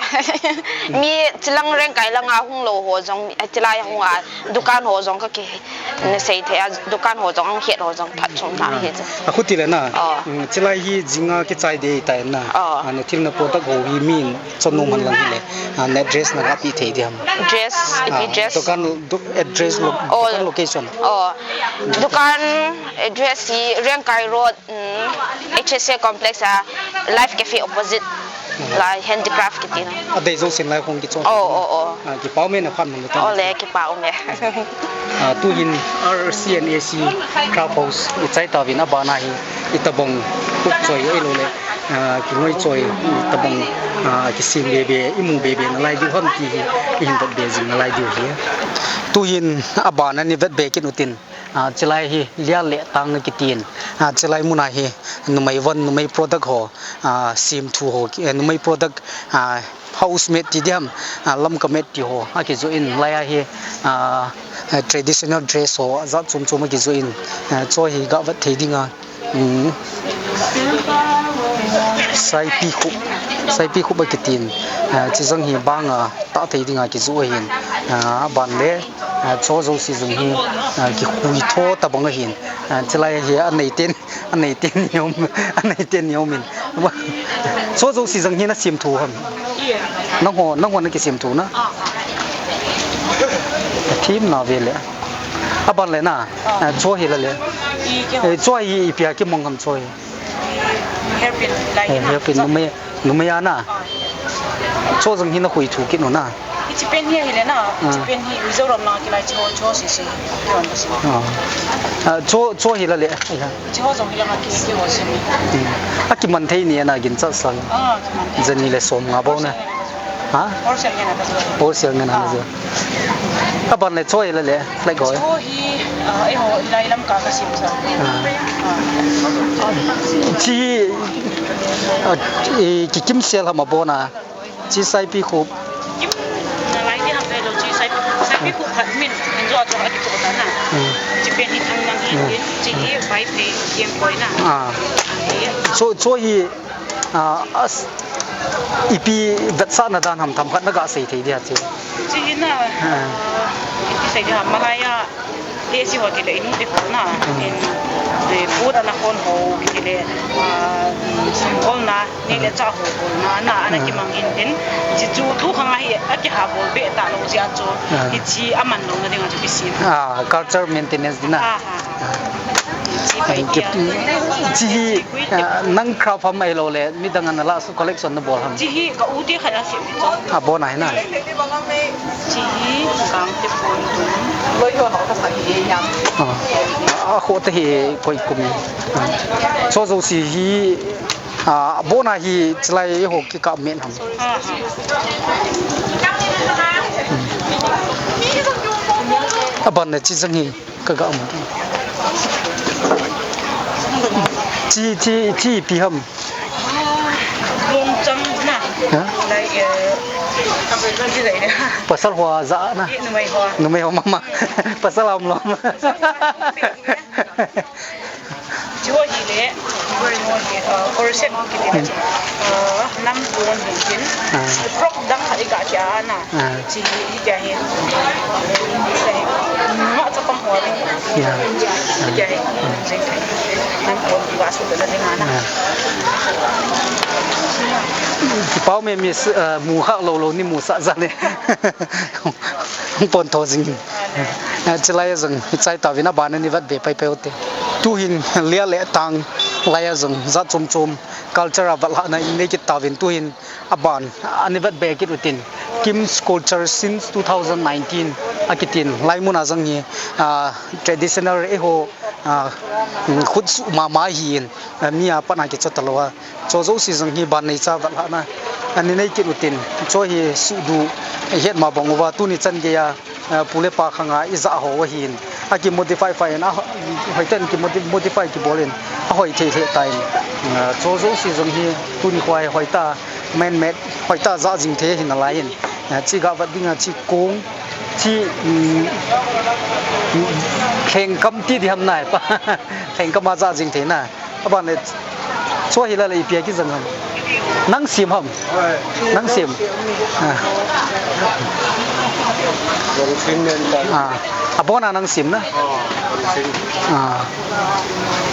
Mi chilang Rengkai langa hung lou ho jong, chilai hung a, dukan ho jong ka ki, na sei thei a, dukan ho jong, ang het ho jong, phat chom na hi chu. A khuti le na. Oh. Mm, chilai hi jinga kichai ding tai na. Oh. A, na thil na product ho hi min chon nom han lang hi le. A, na dress na ga pi thei diam. Dress, ipi dress. Dukan, du-, address lo-, oh, dukan location. Oh. Dukan address hi Rengkai Road, mm, H S A complex a Life Cafe opposite. Lai handicraft kiti na. A dei jousen lai hung kichon. Oh, oh, oh. A, kipa um e na phat mun le ta. Oh, le, kipa um e. A, tuhin R C and A C Craft House i chai tauvin a bana hi i tabang kut choi e lo le. A, kingoi choi i tabang, a, kisim be be, i mu be be na lai diu ham ti hi, i hin dot be jing na lai diu hi. Tuhin a bana ni vet be kin utin. A, chilai hi Liale Tang kitin. A, chilai muna hi numei von, numei product ho, a, sim thu ho, eh, numei product, a, house made ti diam, a, Lamka made ti ho, a kijoh in lai a hi, a, a, traditional dress ho, a jat chom chom a kijoh in, a, cho hi ga vat thei dinga, um, Saipi Khup, Saipi Khup a kitin, a, chijang hi banga ta thei dinga kijoh ahin, a, a ban le, a, cho jouse jong hi, a, kikhui tho tabang ahin, a, chilai hi a nei ten, a nei ten ni um, a nei ten ni um in. Cho jouse jong hi na sim thu ham. Nang ho, nang ho na kisim thu na. A thim na ve le. A ban le na, a, cho hi la le. E, cho hi ipi a kimang ham cho hi. Hairpin, lai eh, na. Hairpin, numei, numei a na. Ah. Cho jong hi na khui thu kit nu na. Hiche pen hi ahile na, ah, hiche pen hi Mizoram langa kilai cho, cho sese, kihon sese. Ah. Ah, cho, cho hi la le. Ai ha. Hiche ho jong hi langa ki, kihon sese. Hmm. A kiman thei ni na ginchat sang. Ah, kiman thei. Jani le som nga bou na. Som nga bou. Ha? Wholesale ngen a ka jo. Wholesale ngen a ka jo. Ah. A ban le cho hi la le, flag ho. Cho hi, ah, eiho lai Lamka ka sim sa. Ah. Ah. Chi, ah, i, ki kim sel ham a bon a. Chi Saipi Khup. Kim na lai ni ham ve lo chi Saipi, Saipi Khup khat min, min jo a cho a ki cho ta na. Hmm. Chi pen hi thang nang hi, hmm, chi hi vai pe, kiang koi na. Ah. Ani. Cho, cho hi A, as, ipi vetsahna dan ham themkhat na ga sei thei dia che. Chi hi na, ah, ipi sei dia, malai a, T S C hotel a inute kho na, hmm, in, eh, food ana khon ho, kiti le, ah, sum holna, nei le chah ho holna, na, ana, hmm, kimang in tin, chi chu tu khang a hi, a kiha bol be ta lo jeh a chu, ah, hichi a man lou na ding a chu kisem. Ah, culture maintenance ding na. Ah, ah. Ai, ki, chi hi, ah, nang craft ham ahilou le, midang ana la su collection na bol ham? Chi hi ka u te khat a sem chu. A bon a hi na? Chi hi kang te pon tum. Ah, a kho te hi koi kum. Ah. Cho jouse hi, ah, bon a hi chilai ho kikap men ham? Ah, ah. A ban na chi jang hi. Ka ga mu. Chi, chi, chi ipi ham? Bongchang na. Ha? Lai, eh, chi lai le. Pasal ho ja na. Eh, numei ho. Numei ho mama. Pasal ham lom. Chu hi le, chu hi, uh, corset kiti na chu. Uh, nam tu lam hin chin. Ah. Frock dang khat i ga kia na. Ah. Chi hi, hi tia hi. Sai. Ma cha pang ho ding. Ya. Hi tia hi. Ah. Jing thai. Nam tu ga su da ding na. Ah. Kipau me mi, uh, mu kha lou lou ni mu sa ja le. Pon tho jing. Ah, chilai a jong, hichai tauvin a ban a ni vet be pai pai u te. Tuhin Lia le Tang lai a jong, jat chom chom, culture a vet lhahna in nei kit tauvin tuhin a ban a ni vet be kit u tin. Kim's Culture since two thousand nineteen a kitin, lai mun a jong hi, ah, traditional eiho, ah, khut suh mama hi in, ah, mi a pat a kichot talou a. Cho jouse jong hi ban neicha vet lhahna ani nei kit u tin, cho hi suhduh i het ma bang uva tuni chan gei a, eh, pu le pa khang a i ja ho ahin, a ki modify fai in, a ho-, hoiten ki modi-, modify kibol in, a hoi thei thei ta in, eh, cho jouse jong hi tuni kho a hi hoitah, man made, hoitah ja jing thei hi nalai in, eh, chi ga vet ding a chi kong, chi, um, lhengkam ti di ham nai pa, lhengkam a ja jing thei na. A ban le, Cho hi la le ipi a kijang ham. Nang sem ham. Nang sem. Ah. Jong sin nen ta. Ah. Abon a nang sem na. Ah, jong sin. Ah.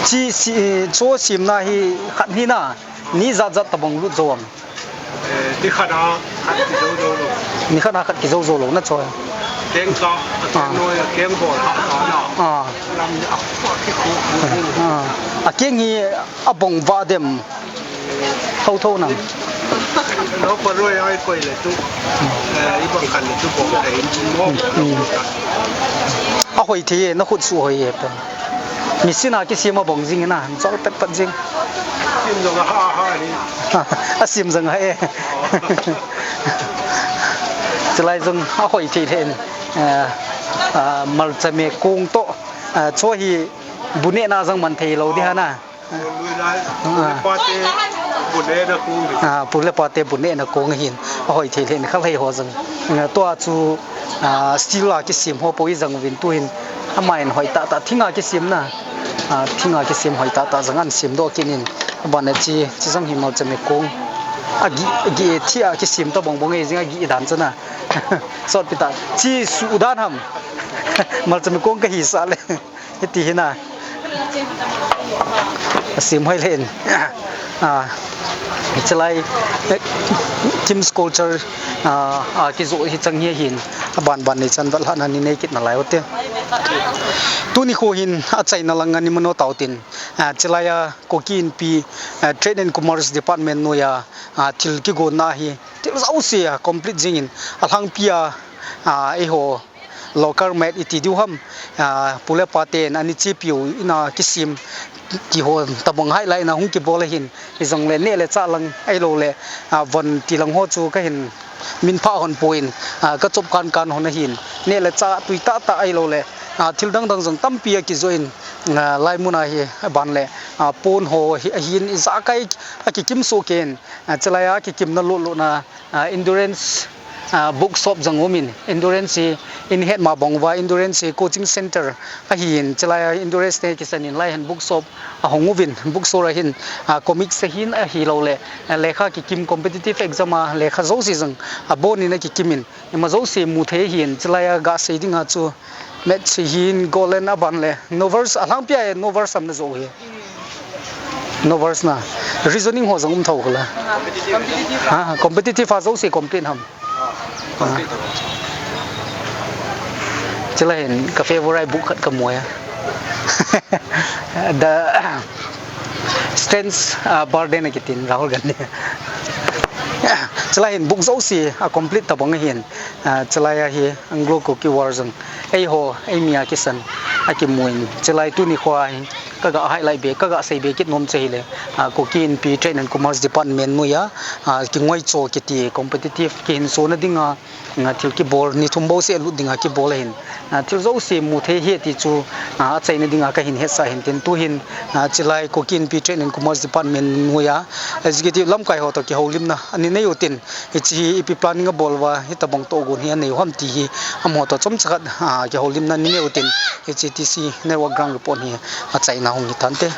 Chi si, cho semna hi khat hi na. Ni jat jat tabang lut jo am. Eh, ni khat a khat kijou jou lou. Ni khat a khat kijou jou lou na cho. Keng ka, keng noi, keng bol ha ka na. Ah. Lam ni a kua ki ku. Ah. A keng hi abong va dem. Thotho nam. Lo pa roi ai koi le tu. Eh, i bang khan le tu bong thei mo. Hmm. Ahoi thei e, na khut su hoi e pa. Machine a kisem abong jing na, jol pet pet jing. Sim jong ha ha ni. A sim jong ha e. Chulai jong ahoi thei thei in. Eh, ah, malcha me kong to. Ah, cho hi bu nehna jong man thei lou di ha na. Lui lai, ah, pu le pa te bu nehna kong hi. Ah, pu le pa te bu nehna kong hin. Ahoi thei thei in khalhei ho jong. Ah, tua chu, ah, steel a kisem ho po i jang uvin tu hin. Amain hoi tah tah thing a kisem na. Ah, thing a kisem hoi tah tah jang an sem doh kit in. Aban a chi, chi jang hi malcha me kong. Agi, agi thi a kisem tabang bang e jing agi dan chu na. Sot pi ta. Chi su dan ham. Malcha me kong ka hi sa le. Hiti hi na. Asem hoi le in. Ah, chulai, eh, Kim's Culture, ah, a kijo hi chang hi hin. Aban ban nei chan vat lhah na ni nei kit na lai u te. Tuni kho hin achaina lang a ni mano tau tin. Ah, chulai a Kuki Inpi, ah, Trade and Commerce Department noi a, ah, thil kigon na hi. Thil jouse a complete jing in. Alhangpi a, ah, eiho local made iti diu ham, ah, pu le pa ten ani chepiu in a kisem ti ho tabang hai lai in a hung kibol ahin, hijong le neh le chah lang ahilou le, ah, von ti lang ho chu ka hin min pha hon poi in, ah, ka chop kan kan hon ahin, neh le chah tui tah tah ahilou le, ah, thil dang dang jong tampi akijo in, ah, lai mun a hi aban le, ah, pon ho hi ahin ijakai akikim soh kei in, ah, chulai a kikimna lut lut na, ah, endurance, ah, bookshop jong um in, endurance hi in het ma bang uva, endurance hi coaching center ahin, chulai a endurance te kisan in lai hin bookshop ahong uvin, bookshop a hin, ah, comics ahin ahilou le, ah, lekha kikim competitive exam a lekha jouse jong abon in akikim in, ima jouse mu thei ahin, chulai a ga sei ding a chu Match hin goal in aban le. Novels, alhangpi a novels ham na jo hi. Novels na. Reasoning ho jong um tho kala. Ha, competitive a jouse complete ham. Chulai hin ka favorite book khat ka mu a. The Strange, ah, Burden akitin Rahul Gandhi. Chulai hin book jouse a complete tabang ahin. Ah, chulai a hi Anglo Kuki War jong. Eiho, eimi a kisan akimu in. Chulai tuni kho a hi ka ga highlight be, ka ga sei be kit nom chu hile. Ah, Kuki Inpi Trade and Commerce Department noi a, ah, kingoicho kiti competitive kihinsona dinga, ah, thil kibol ni thum bou seh lut dinga kibol ahin. Ah, thil jouse mu thei ahi ti chu, ah, achaina dinga ka hin hetsah hin tin tu hin, ah, chulai Kuki Inpi Trade and Commerce Department noi a executive lamkai ho to kihoulimna ani nei u tin. Hiche hi ipi planning abol uva, hitabang tohgon hi anei u ham ti hi, amaho to chomcha khat, ah, kihoulimna ni neu tin, hiche T C Network Ground Report hi achaina hung hi tante.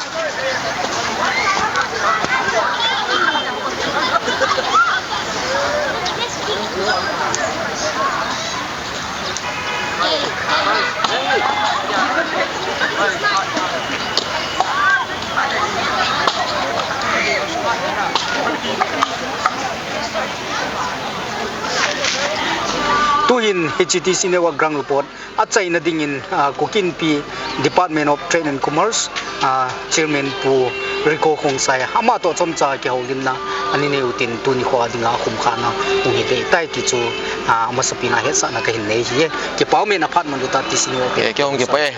Tuhin hiche T C Network Ground Report achaina dingin, ah, Kuki Inpi Department of Trade and Commerce, ah, Chairman Pu Rico Khongsai, ama to chomcha kihoulimna ani nei u tin tuni kho a dinga khumkhana hung hi dei tai ti chu, ah, amasapen a hetsahna ka hin nei ahi. Kipa ume, na phat man u ta T C Network. Eh, kei hung kipa e.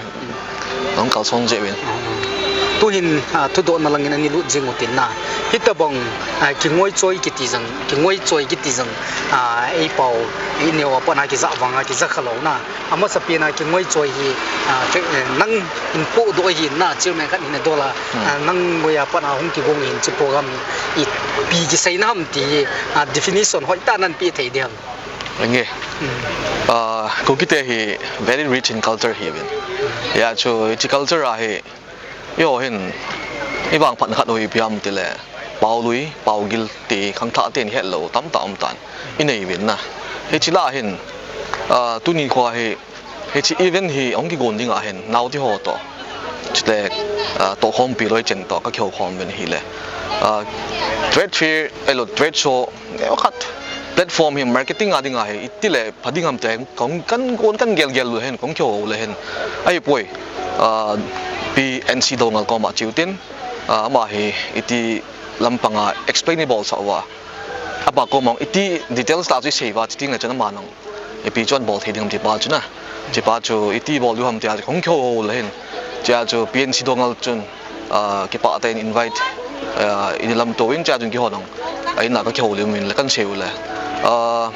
Nang kalson jeh uvin. Tuhin, ah, thudohna langin ani lut jing u tin na. Hitabang, ah, kingoichoi kiti jang, kingoichoi kiti jang, ah, eipao, ineo a pat a kija vang a kija kha lou na. Amasapen a kingoichoi hi, ah, ke, eh, nang in podoh ahin na, chairman khat in adol a, hmm, ah, nang noi a pat a hung kigong in hiche program hi ipi kiseina ham ti hi, ah, definition hoitah nan pe thei ding ham. Enge. Hmm. Ah, Kuki te hi very rich in culture ahiuvin. Hijeh chun, hiche culture a hi, eiho hin, ivangphat khat u hi ipi ham tile, Paolui, Paogil ti khangthah ten hetlou tamtah um tan. I nei uvin na. Hiche lah hin, ah, tuni khoa hi, hiche event hi hung kigon ding ahin, naote ho toh. Chule, ah, tohkhompi loi chen toh, ka kihou khom uvin ahile. Ah, trade fair, ahilou, trade show, neo khat platform hi marketing a ding ahi, itile pha ding ham ti, kan, kan gon kan gel gel u le hen, kong kihou le hen. Ahipoi, ah, Pi N C Doungel koma chiu tin, ah, ama hi iti lampanga explain i bolsah uva. Apa koma iti details tah chu i sei uva, chuting le chun ama nang ipi chu ahin bol thei ding ham ti pa chu na. Hiche pa chu iti bol diu ham tia chu kong kihou hou le hin. Chea chu P N C Doungel chun, ah, kipah tah in invite, ah, in lamto in chea chun kihou nang. A in a ka kihou le min le kan sei u le. Ah,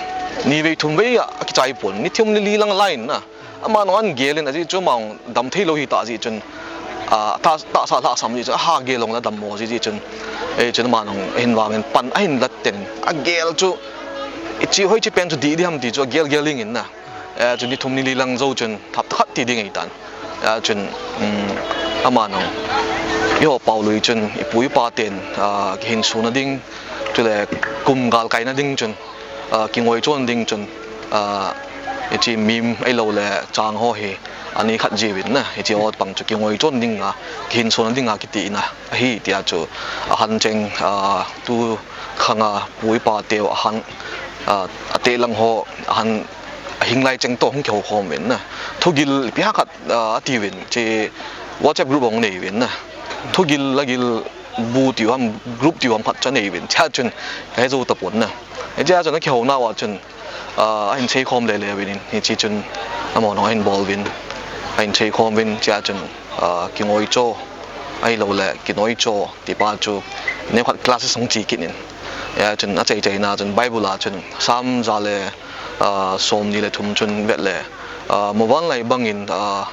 ni vei thum vei a kichai pon. Ni thum ni li lang lai in na. Ama nang ahin gel in ajeh chu ama dam thei lou hita jeh chun. Ah, ta, tahsa lhasam jeh chun. Aha gel long la dammo jeh chun. Eh, chun ama nang ahin vang in pan ahin lat ten. Agel chu. Hiche hoiche pen chu dih dih ham ti chu agel gel ding in na. Eh, chun ni thum ni li lang jou chun thap khat ti ding ahi tan. Eh, chun, um, ama nang. Eiho Paolui chun, ipu ipa ten, ah, kihinso na ding, chule kum galkai na ding chun, ah, kingoicho na ding chun, ah, hiche mim ahilou le chang ho hi, ani khat jiuvin na, hiche ho pang chu kingoicho na ding a, kihinso na ding a kiti na. Ahi tia chu ahan cheng, ah, tu khanga pu ipa teu ahan, ah, ate lang ho ahan ahing lai cheng toh hung kihou khom uvin na. Thugil ipi ham khat, ah, ati uvin hiche WhatsApp group hung nei uvin na. Thugil lagil bu tiu ham group tiu ham khat chu anei uvin. Chea chun ka he jou tapon na. Hichea chun akihou nauva chun ah, ahin seikhom lele uvin, hiche chun amaho nang ahin bol uvin, ahin seikhom uvin, chea chun, ah, kingoicho, ahilou le, kinoicho, ti pa chu, neo khat classes hung che kit in. Hia chun, achai chai na chun, Bible a chun, Psalm ja le, ah, som ni le thum chun vet le, ah, muvanlai bang in, ah,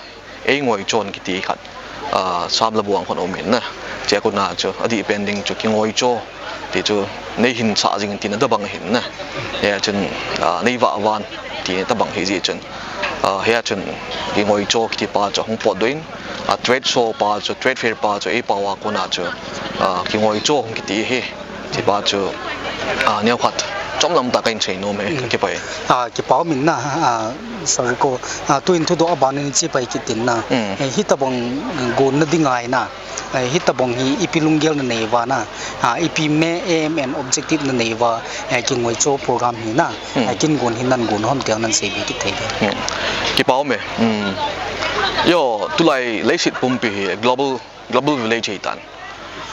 eingoicho in kiti khat, ah, Psalm la buang khun um in na. Chea kona chu, adih pen ding chu kingoicho, ti chu nei hinsah jing in tina tabang ahin na. Hia chun, ah, nei vah van, ti tabang ahi jeh chun. Ah, hia chun kingoicho kiti pa chu hung potdoh in, ah, trade show pa chu, trade fair pa chu, ei pao a kona chu, ah, kingoicho hung kiti ahi. Ti pa chu, ah, neo khat chomlam tah kahin sei nom e, ka kipah e. Ah, kipa um in na, ah, Sir ko, ah, tuin thudoh a ban in che pai kit in na. Mm. Eh, hitabang gon na ding ahi na. Eh, hitabang hi ipi lunggel na nei uva na. Ah, ipi me aim and objective na nei uva, eh, kingoicho program hi na. Mm. Eh, kin gon hi nan gon hom tia nan sei be kit thei de. Mm. Kipa um e. Mm. Eiho, tulai leiset pumpi hi global, global village ahi tan.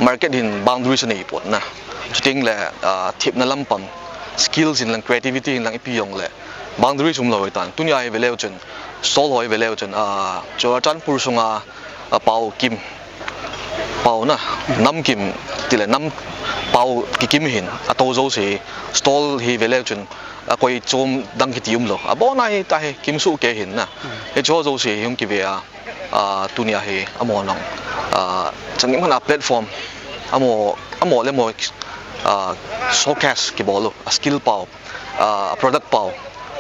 Market hin boundaries anei pon na. Chuteng le, ah, thepna lam pam, skills in lang, creativity in lang ipi jong le, boundaries umlou ahi tan. Tunia hi veleu chun, stall ho hi veleu chun, ah, Churachandpur sunga, ah, pao kim, pao na, nam kim, tile nam pao kikim hin, ato jouse, stall hi veleu chun, akoi chom dang kiti umlou. Abon a hi ta hi, kimsuh kei hin na. Hicho jouse hi hung kive a. Ah, tunia hi amaho nang, ah, changim khat a platform, amaho, amaho le amaho, ah, showcase kibol u, a skill pao, ah, a product pao,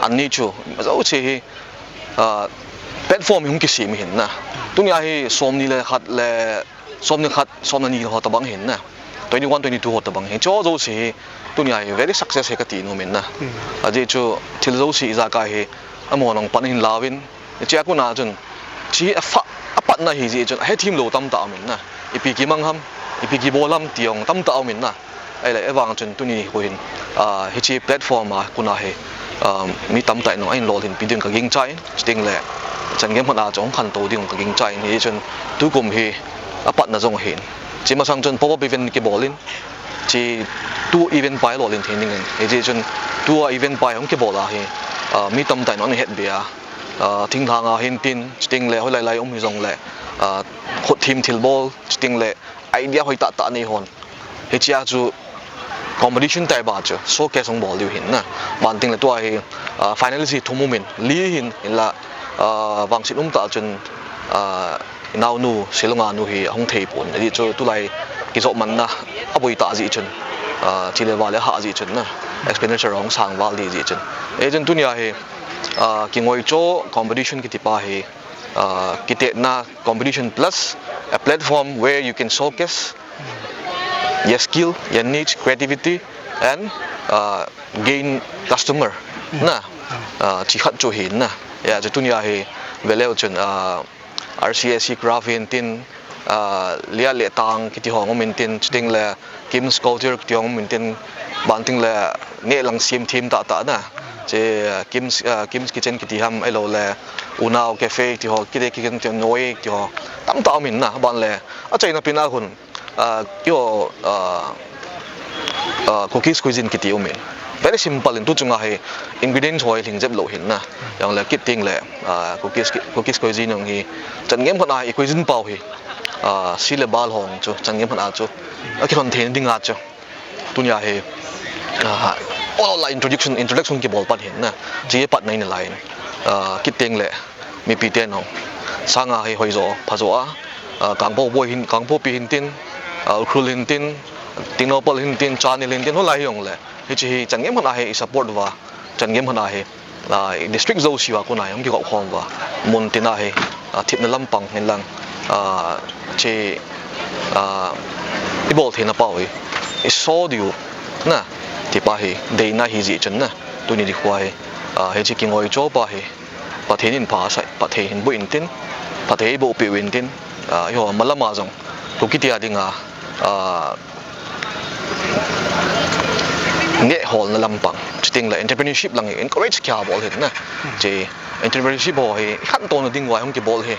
an ni chu, jouse hi, ah, platform hi hung kisem ahin na. Tunia hi somni le khat le, somni khat, somni ni ho tabang ahin na. Twenty one, twenty two ho tabang ahi. Hicho jouse hi, tunia hi very success ahi kati nom in na. Hmm. Ajeh chu, thil jouse ijakai hi, amaho nang pan ahin lauvin, Hichea kona chun, hiche apha, apatna ahi jeh chun, ahethem lou tamtah um in na. Ipi kimang ham, ipi kibol ham ti jong tamtah um in na. Ahile, ahivang chun tuni khu hin, ah, hiche platform a kona hi, ah, mi tamtah in jong ahin lolhinpi ding ka gingchan, chuteng le, changim khat a chu hung khantou ding ka gingchan, hichun tukum hi apatna jong ahin. Hiche masang chun pop-up event kibol in, hiche tu event pa hi lolhin thei ding in. Hijeh chun tua event pa hi hung kibol a hi, ah, mi tamtah in ana het be a, ah, thinglhang a hin tin, chuteng le hoilai lai um hijong le, ah, khut thim thilbol, chuteng le idea hoi tah tah nei hon. Hichea chu competition type a chu showcase hung bol diu ahin na. Ban teng le tua hi, ah, finalist hi thum um in, li hin, hinla, ah, vangset um tah chun, ah, inaonu, Shillong a nu hi ahung thei pon. Ajeh chu tulai kijop manna aboi tah jeh chun, ah, chule vale ahah jeh chun na, expenditure ahung sang val ding jeh chun. Hijeh chun tunia hi, ah, kingoicho competition kiti pa hi, ah, kitetna competition plus a platform where you can showcase your skill, your niche, creativity, and uh, gain customer. Na, uh, chi khat chu hi na. Ya, chu tunia hi veleu chun uh, R C A C craft in tin, uh, lia le tang kiti hong um in tin, chuting le Kim's culture kiti hong um in tin, ban ting le ne lang sim thim ta ta na. Che uh, Kim's uh, Kim's kitchen kiti ham ai lo le Unau cafe ti ho kiti kitchen ti noi ti ho tam ta um in na ban le a chaina pina hun uh, yo uh, uh, Kuki's cuisine kiti um in. Very simple in tu chunga hi ingredients hoi hling jep lo hin na. Yang le kit ting le uh, Kuki's Kuki's cuisine yong hi chan ngem khat a i cuisine pau hi uh, si le bal hong chu chan ngem khat a chu a ki hon thei ding a chu. Tunia hi uh, all la introduction introduction ki bol pan hin na. Chi pat nai na lai in uh, kit ting le mipi te nong sanga hi hoi zo pha zo a uh, kangpo boi hin kangpo pi hin tin uh, ukhrul hin tin tinopal hin tin chanil hin tin ho lai hi ong le hi chi hi changem hana hi support va changem hana hi uh, district zo siwa kuna hi ong ki khom va mun tina hi uh, thipna lampang hin lang uh, chi uh, i bol thina pau hi i so diu na ti pa hi deina hi ji chun na tuni di khwa hi uh, hi chi ki ngoi cho pa hi Pathen in pha sai, Pathen hin bu in tin, Pathen bu piu in tin, uh, yo malama jong, ku kitia dinga, uh, nge hol na lampang, chiting la entrepreneurship lang encourage kya bol hin na, che entrepreneurship ho hi khan to na ding wai hong ki bol hi,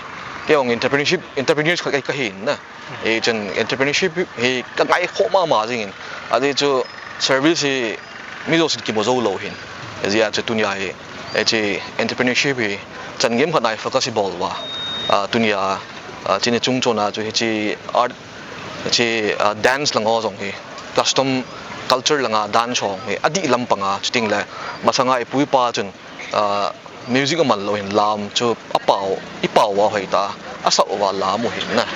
ke hong entrepreneurship, entrepreneurs ka ka hin na, e chen entrepreneurship hi ka ngai kho ma ma jing in, adi chu service hi mi lo sit ki mo zo lo hin, e jia chu tunia hi, Hiche entrepreneurship hi chan ngem khat nai focus hi bol uva. Ah, tunia, ah, chini chung chona chu hiche art, hiche, ah, dance lang ho jong hi, custom culture langa dance ho hi, adih lampanga, chuting le, masanga ipu ipa chun, ah, music aman lo hin lam chu apao, ipao uva hoita, asah uva lam u hin na.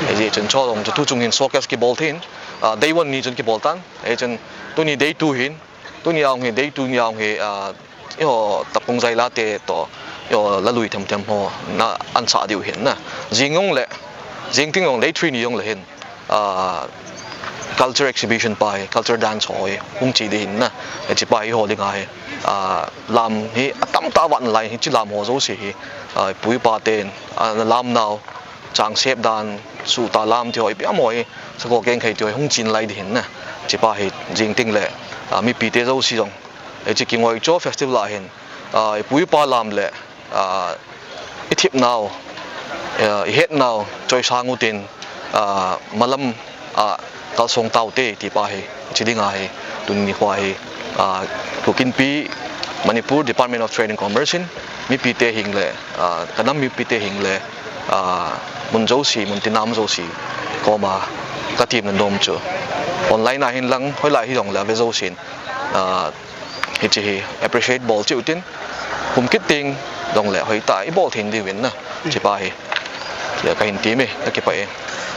Hijeh chun cho jong chu tu chung hin showcase kibol thei in, ah, day one ni chun kibol tan, hichun tuni day two hin, Tunia hung hi, day two nia hung hi, ah, eiho tapung jaila te to, eiho lalui them them ho na ansah diu hin na. Jing jong le, jing ting jong day three ni jong le hin, ah, culture exhibition pa hi, culture dance ho hi, hung chi di hin na. Hiche pa hi eiho dinga hi, ah, lam hi, atam tah vat nalai hiche lam ho jouse hi, ah, ipu ipa ten, ah, lam nau, chang sep dan, suhta lam ti ho, ipi ham ho hi, sako keng khai ti ho, hung chi nalai di hin na. Hiche pa hi, jing ting le, ah, mipi te jouse jong, Hiche Kingoicho festival a hin, ah, ipu ipa lam le, ah, ithip nau, ah, ihet nau, choisang utin, ah, malam, ah, kalsong taute ti pa hi, hiche dinga hi, tuni nikho hi, ah, Kuki Inpi Manipur Department of Trade and Commerce in, mipi te hing le, ah, kanam mipi te hing le, ah, mun jouse, mun tinam jouse, koma, katim na nom chu. Online a hin lang, hoilai hi jong le, ave jouse in, ah, Hiche hi appreciate bol cheh utin, kum kit ting, dong le hoitah a ibol thei diuvin na, hiche pa hi. Tia kahin ti me, kakipah e.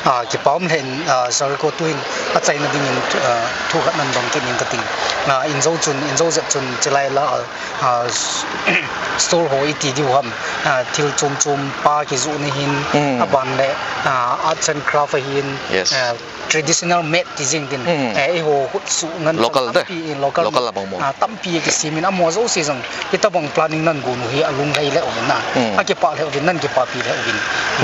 Ah, kipa um lheh in, ah, Sir ko tuhin achaina dingin, ah, thu khat nan dong kit ning kating. Ah, injo chun, injo jep chun, chilai la, ah, store ho iti diu ham, ah, thil chom chom pa kijoh na hin, aban le, ah, arts and craft ahin, ah, traditional made ti jing din, eh, eiho khut suh ngan local te, tampi in, local, local abang mo, ah, tampi kisem in amaho jouse jong, hitabang planning nan gon u hi alunglhai lheh uvin na, akipah lheh uvin, nan kipapi lheh uvin,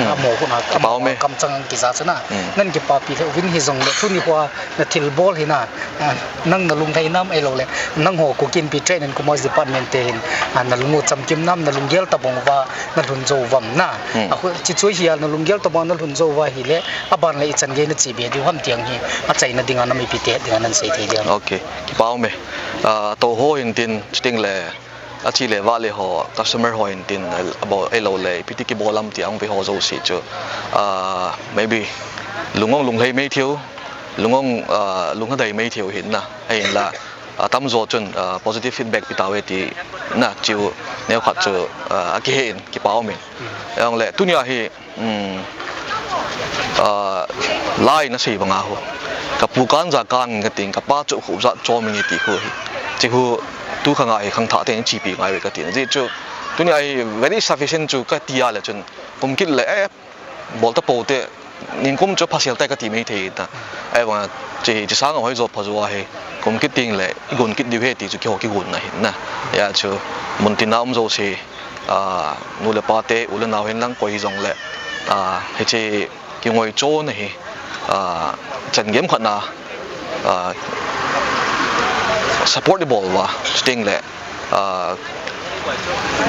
amaho khut na, amaho kamchang kija chu na, nan kipapi lheh uvin hijong le, tuni khoa na thil bol hi na, ah, nang na lunglhai nam ahilou le, nangho Kuki Inpi Trade and Commerce Department te hin, ah, na lung u chamkim nam, na lunggel tabang uva, na lhun jou uvam na, ah, hiche chu hi a na lunggel tabang na lhun jou uva hile, Aban le ichan gei nache be diu ham ti ang hi, achaina dinga namipi te dinga nan sei thei diam? Ok, kipa um e. Ah, toh ho hin tin, chuting le, achi le vale ho, customer ho hin tin, abo, eilou le, ipi ti kibol am ti ang ve ho jouse chu. Ah, maybe, lung ong lunglhai mai thei u, lung ong, ah, lunglhadai mai thei u hin na, ahin la, ah, tamjo chun, ah, positive feedback pe tauve ti na, chu, neo khat chu, ah, akihen, kipa um in. Ang le, tunia hi, Um, ah, lai nasei banga ho. Kapu kan ja kan kating, kapa chu khu ja chom nge ti khu hi. Chi khu tu khanga hi khangthah te chipi ngai ve katin. Ji chu tunia hi very sufficient chu kati a le chun kum kit le, eh, bol ta pou te Nikum chu phasel tai kati mai thei ta. Ahivang, hiche, hiche sang a hoi jo pha jo ahi. Kum kit teng le, i gon kit diu ahi ti chu keiho kigon ahin na. Hijeh chun, mun tina um jouse, a, nu le pa te, u le nao hihen lang koi hijong le, a, hiche kingoichona hi, a, chan gei khat na, a, support i bol uva, chuteng le, a,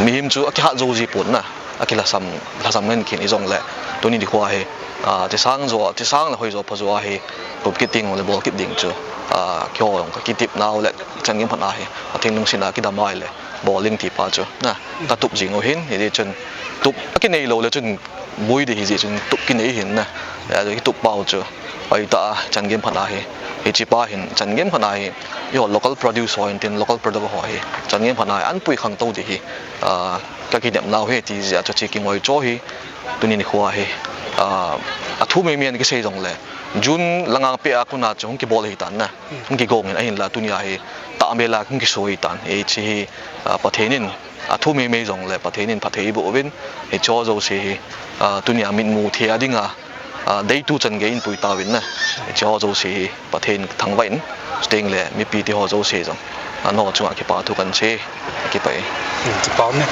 mihem chu akihat jou ji pon na. Akilhasam, lhasam ngen kit in jong le, tuni nikho hi, a, hiche sang jo, hiche sang le hoi jo pha jo ahi, kum kit teng le bol kit ding chu, a, keiho jong ka kitep nau le, chan gei khat na hi, Pathen lungset a kidam a ahile, bol ding ti pa chu, na, ka tup jing u ahin, hijeh chun, tup, akinei lou le chun, boi ding hijeh chun, tup kinei ahin na, a, kitup pau chu, hoitah a, chan gei khat na hi, hiche pa hin, chan gei khat na hi, eiho local produce ho, Indian local product ho hi, chan gei khat na hi, an pui khangtou ding hi, a, ka kinep nau ahi ti jeh a chu hiche kingoicho hi, tuni nikho hi, a, athu mei mei in kisei jong le, June langa peh a kon a chu hung kibol ahi tan na, hung kigong in ahinla tuni a hi, tahbeh la hung kiso ahi tan, hiche hi, a, Pathen in, athu mei mei jong le, Pathen in phatthei eiboh uvin, hiche ho jouse hi, a, tuni a mitmu thei a ding a, a, deitu chan gei in pui tauvin na. Hiche ho jouse hi Pathen thangvah in, chuteng le mipi te ho jouse jong, a, nangho chunga kipa thu kahin sei, kipah e. Hmm, kipa um e.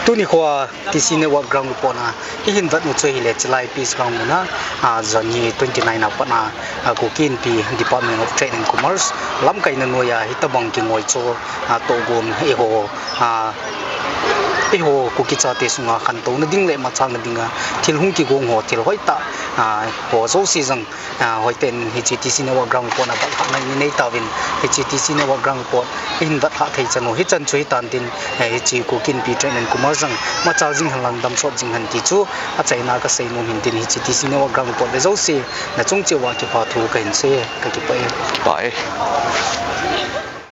Tuni nikho a T C Network Ground Report a i hin vet u chu ahile Chilai Peace Ground mun a, a, jan hi twenty nine a pat a, a, Kuki Inpi Department of Trade and Commerce lamkaina noiya hitobang kingoicho, a, tohgon eiho, a, eiho Kuki chate sunga khantouna ding le machalna dinga thil hung kigong ho, thil hoitah, a, ho jouse jong, a, hoiten hiche T C Network Ground Report a vet lhahna i nei tauvin, hiche T C Network Ground Report i hin vet lhah thei chan u hichan chu hitan tin, eh, hiche Kuki Inpi Trade and Commerce jong machal jing hen lang damsot jing hen ti chu achaina a kasei nom in tin hiche T C Network Ground Report ve jouse nachung cheh uva kipa thu kahin sei, kakipah e. Kipah e.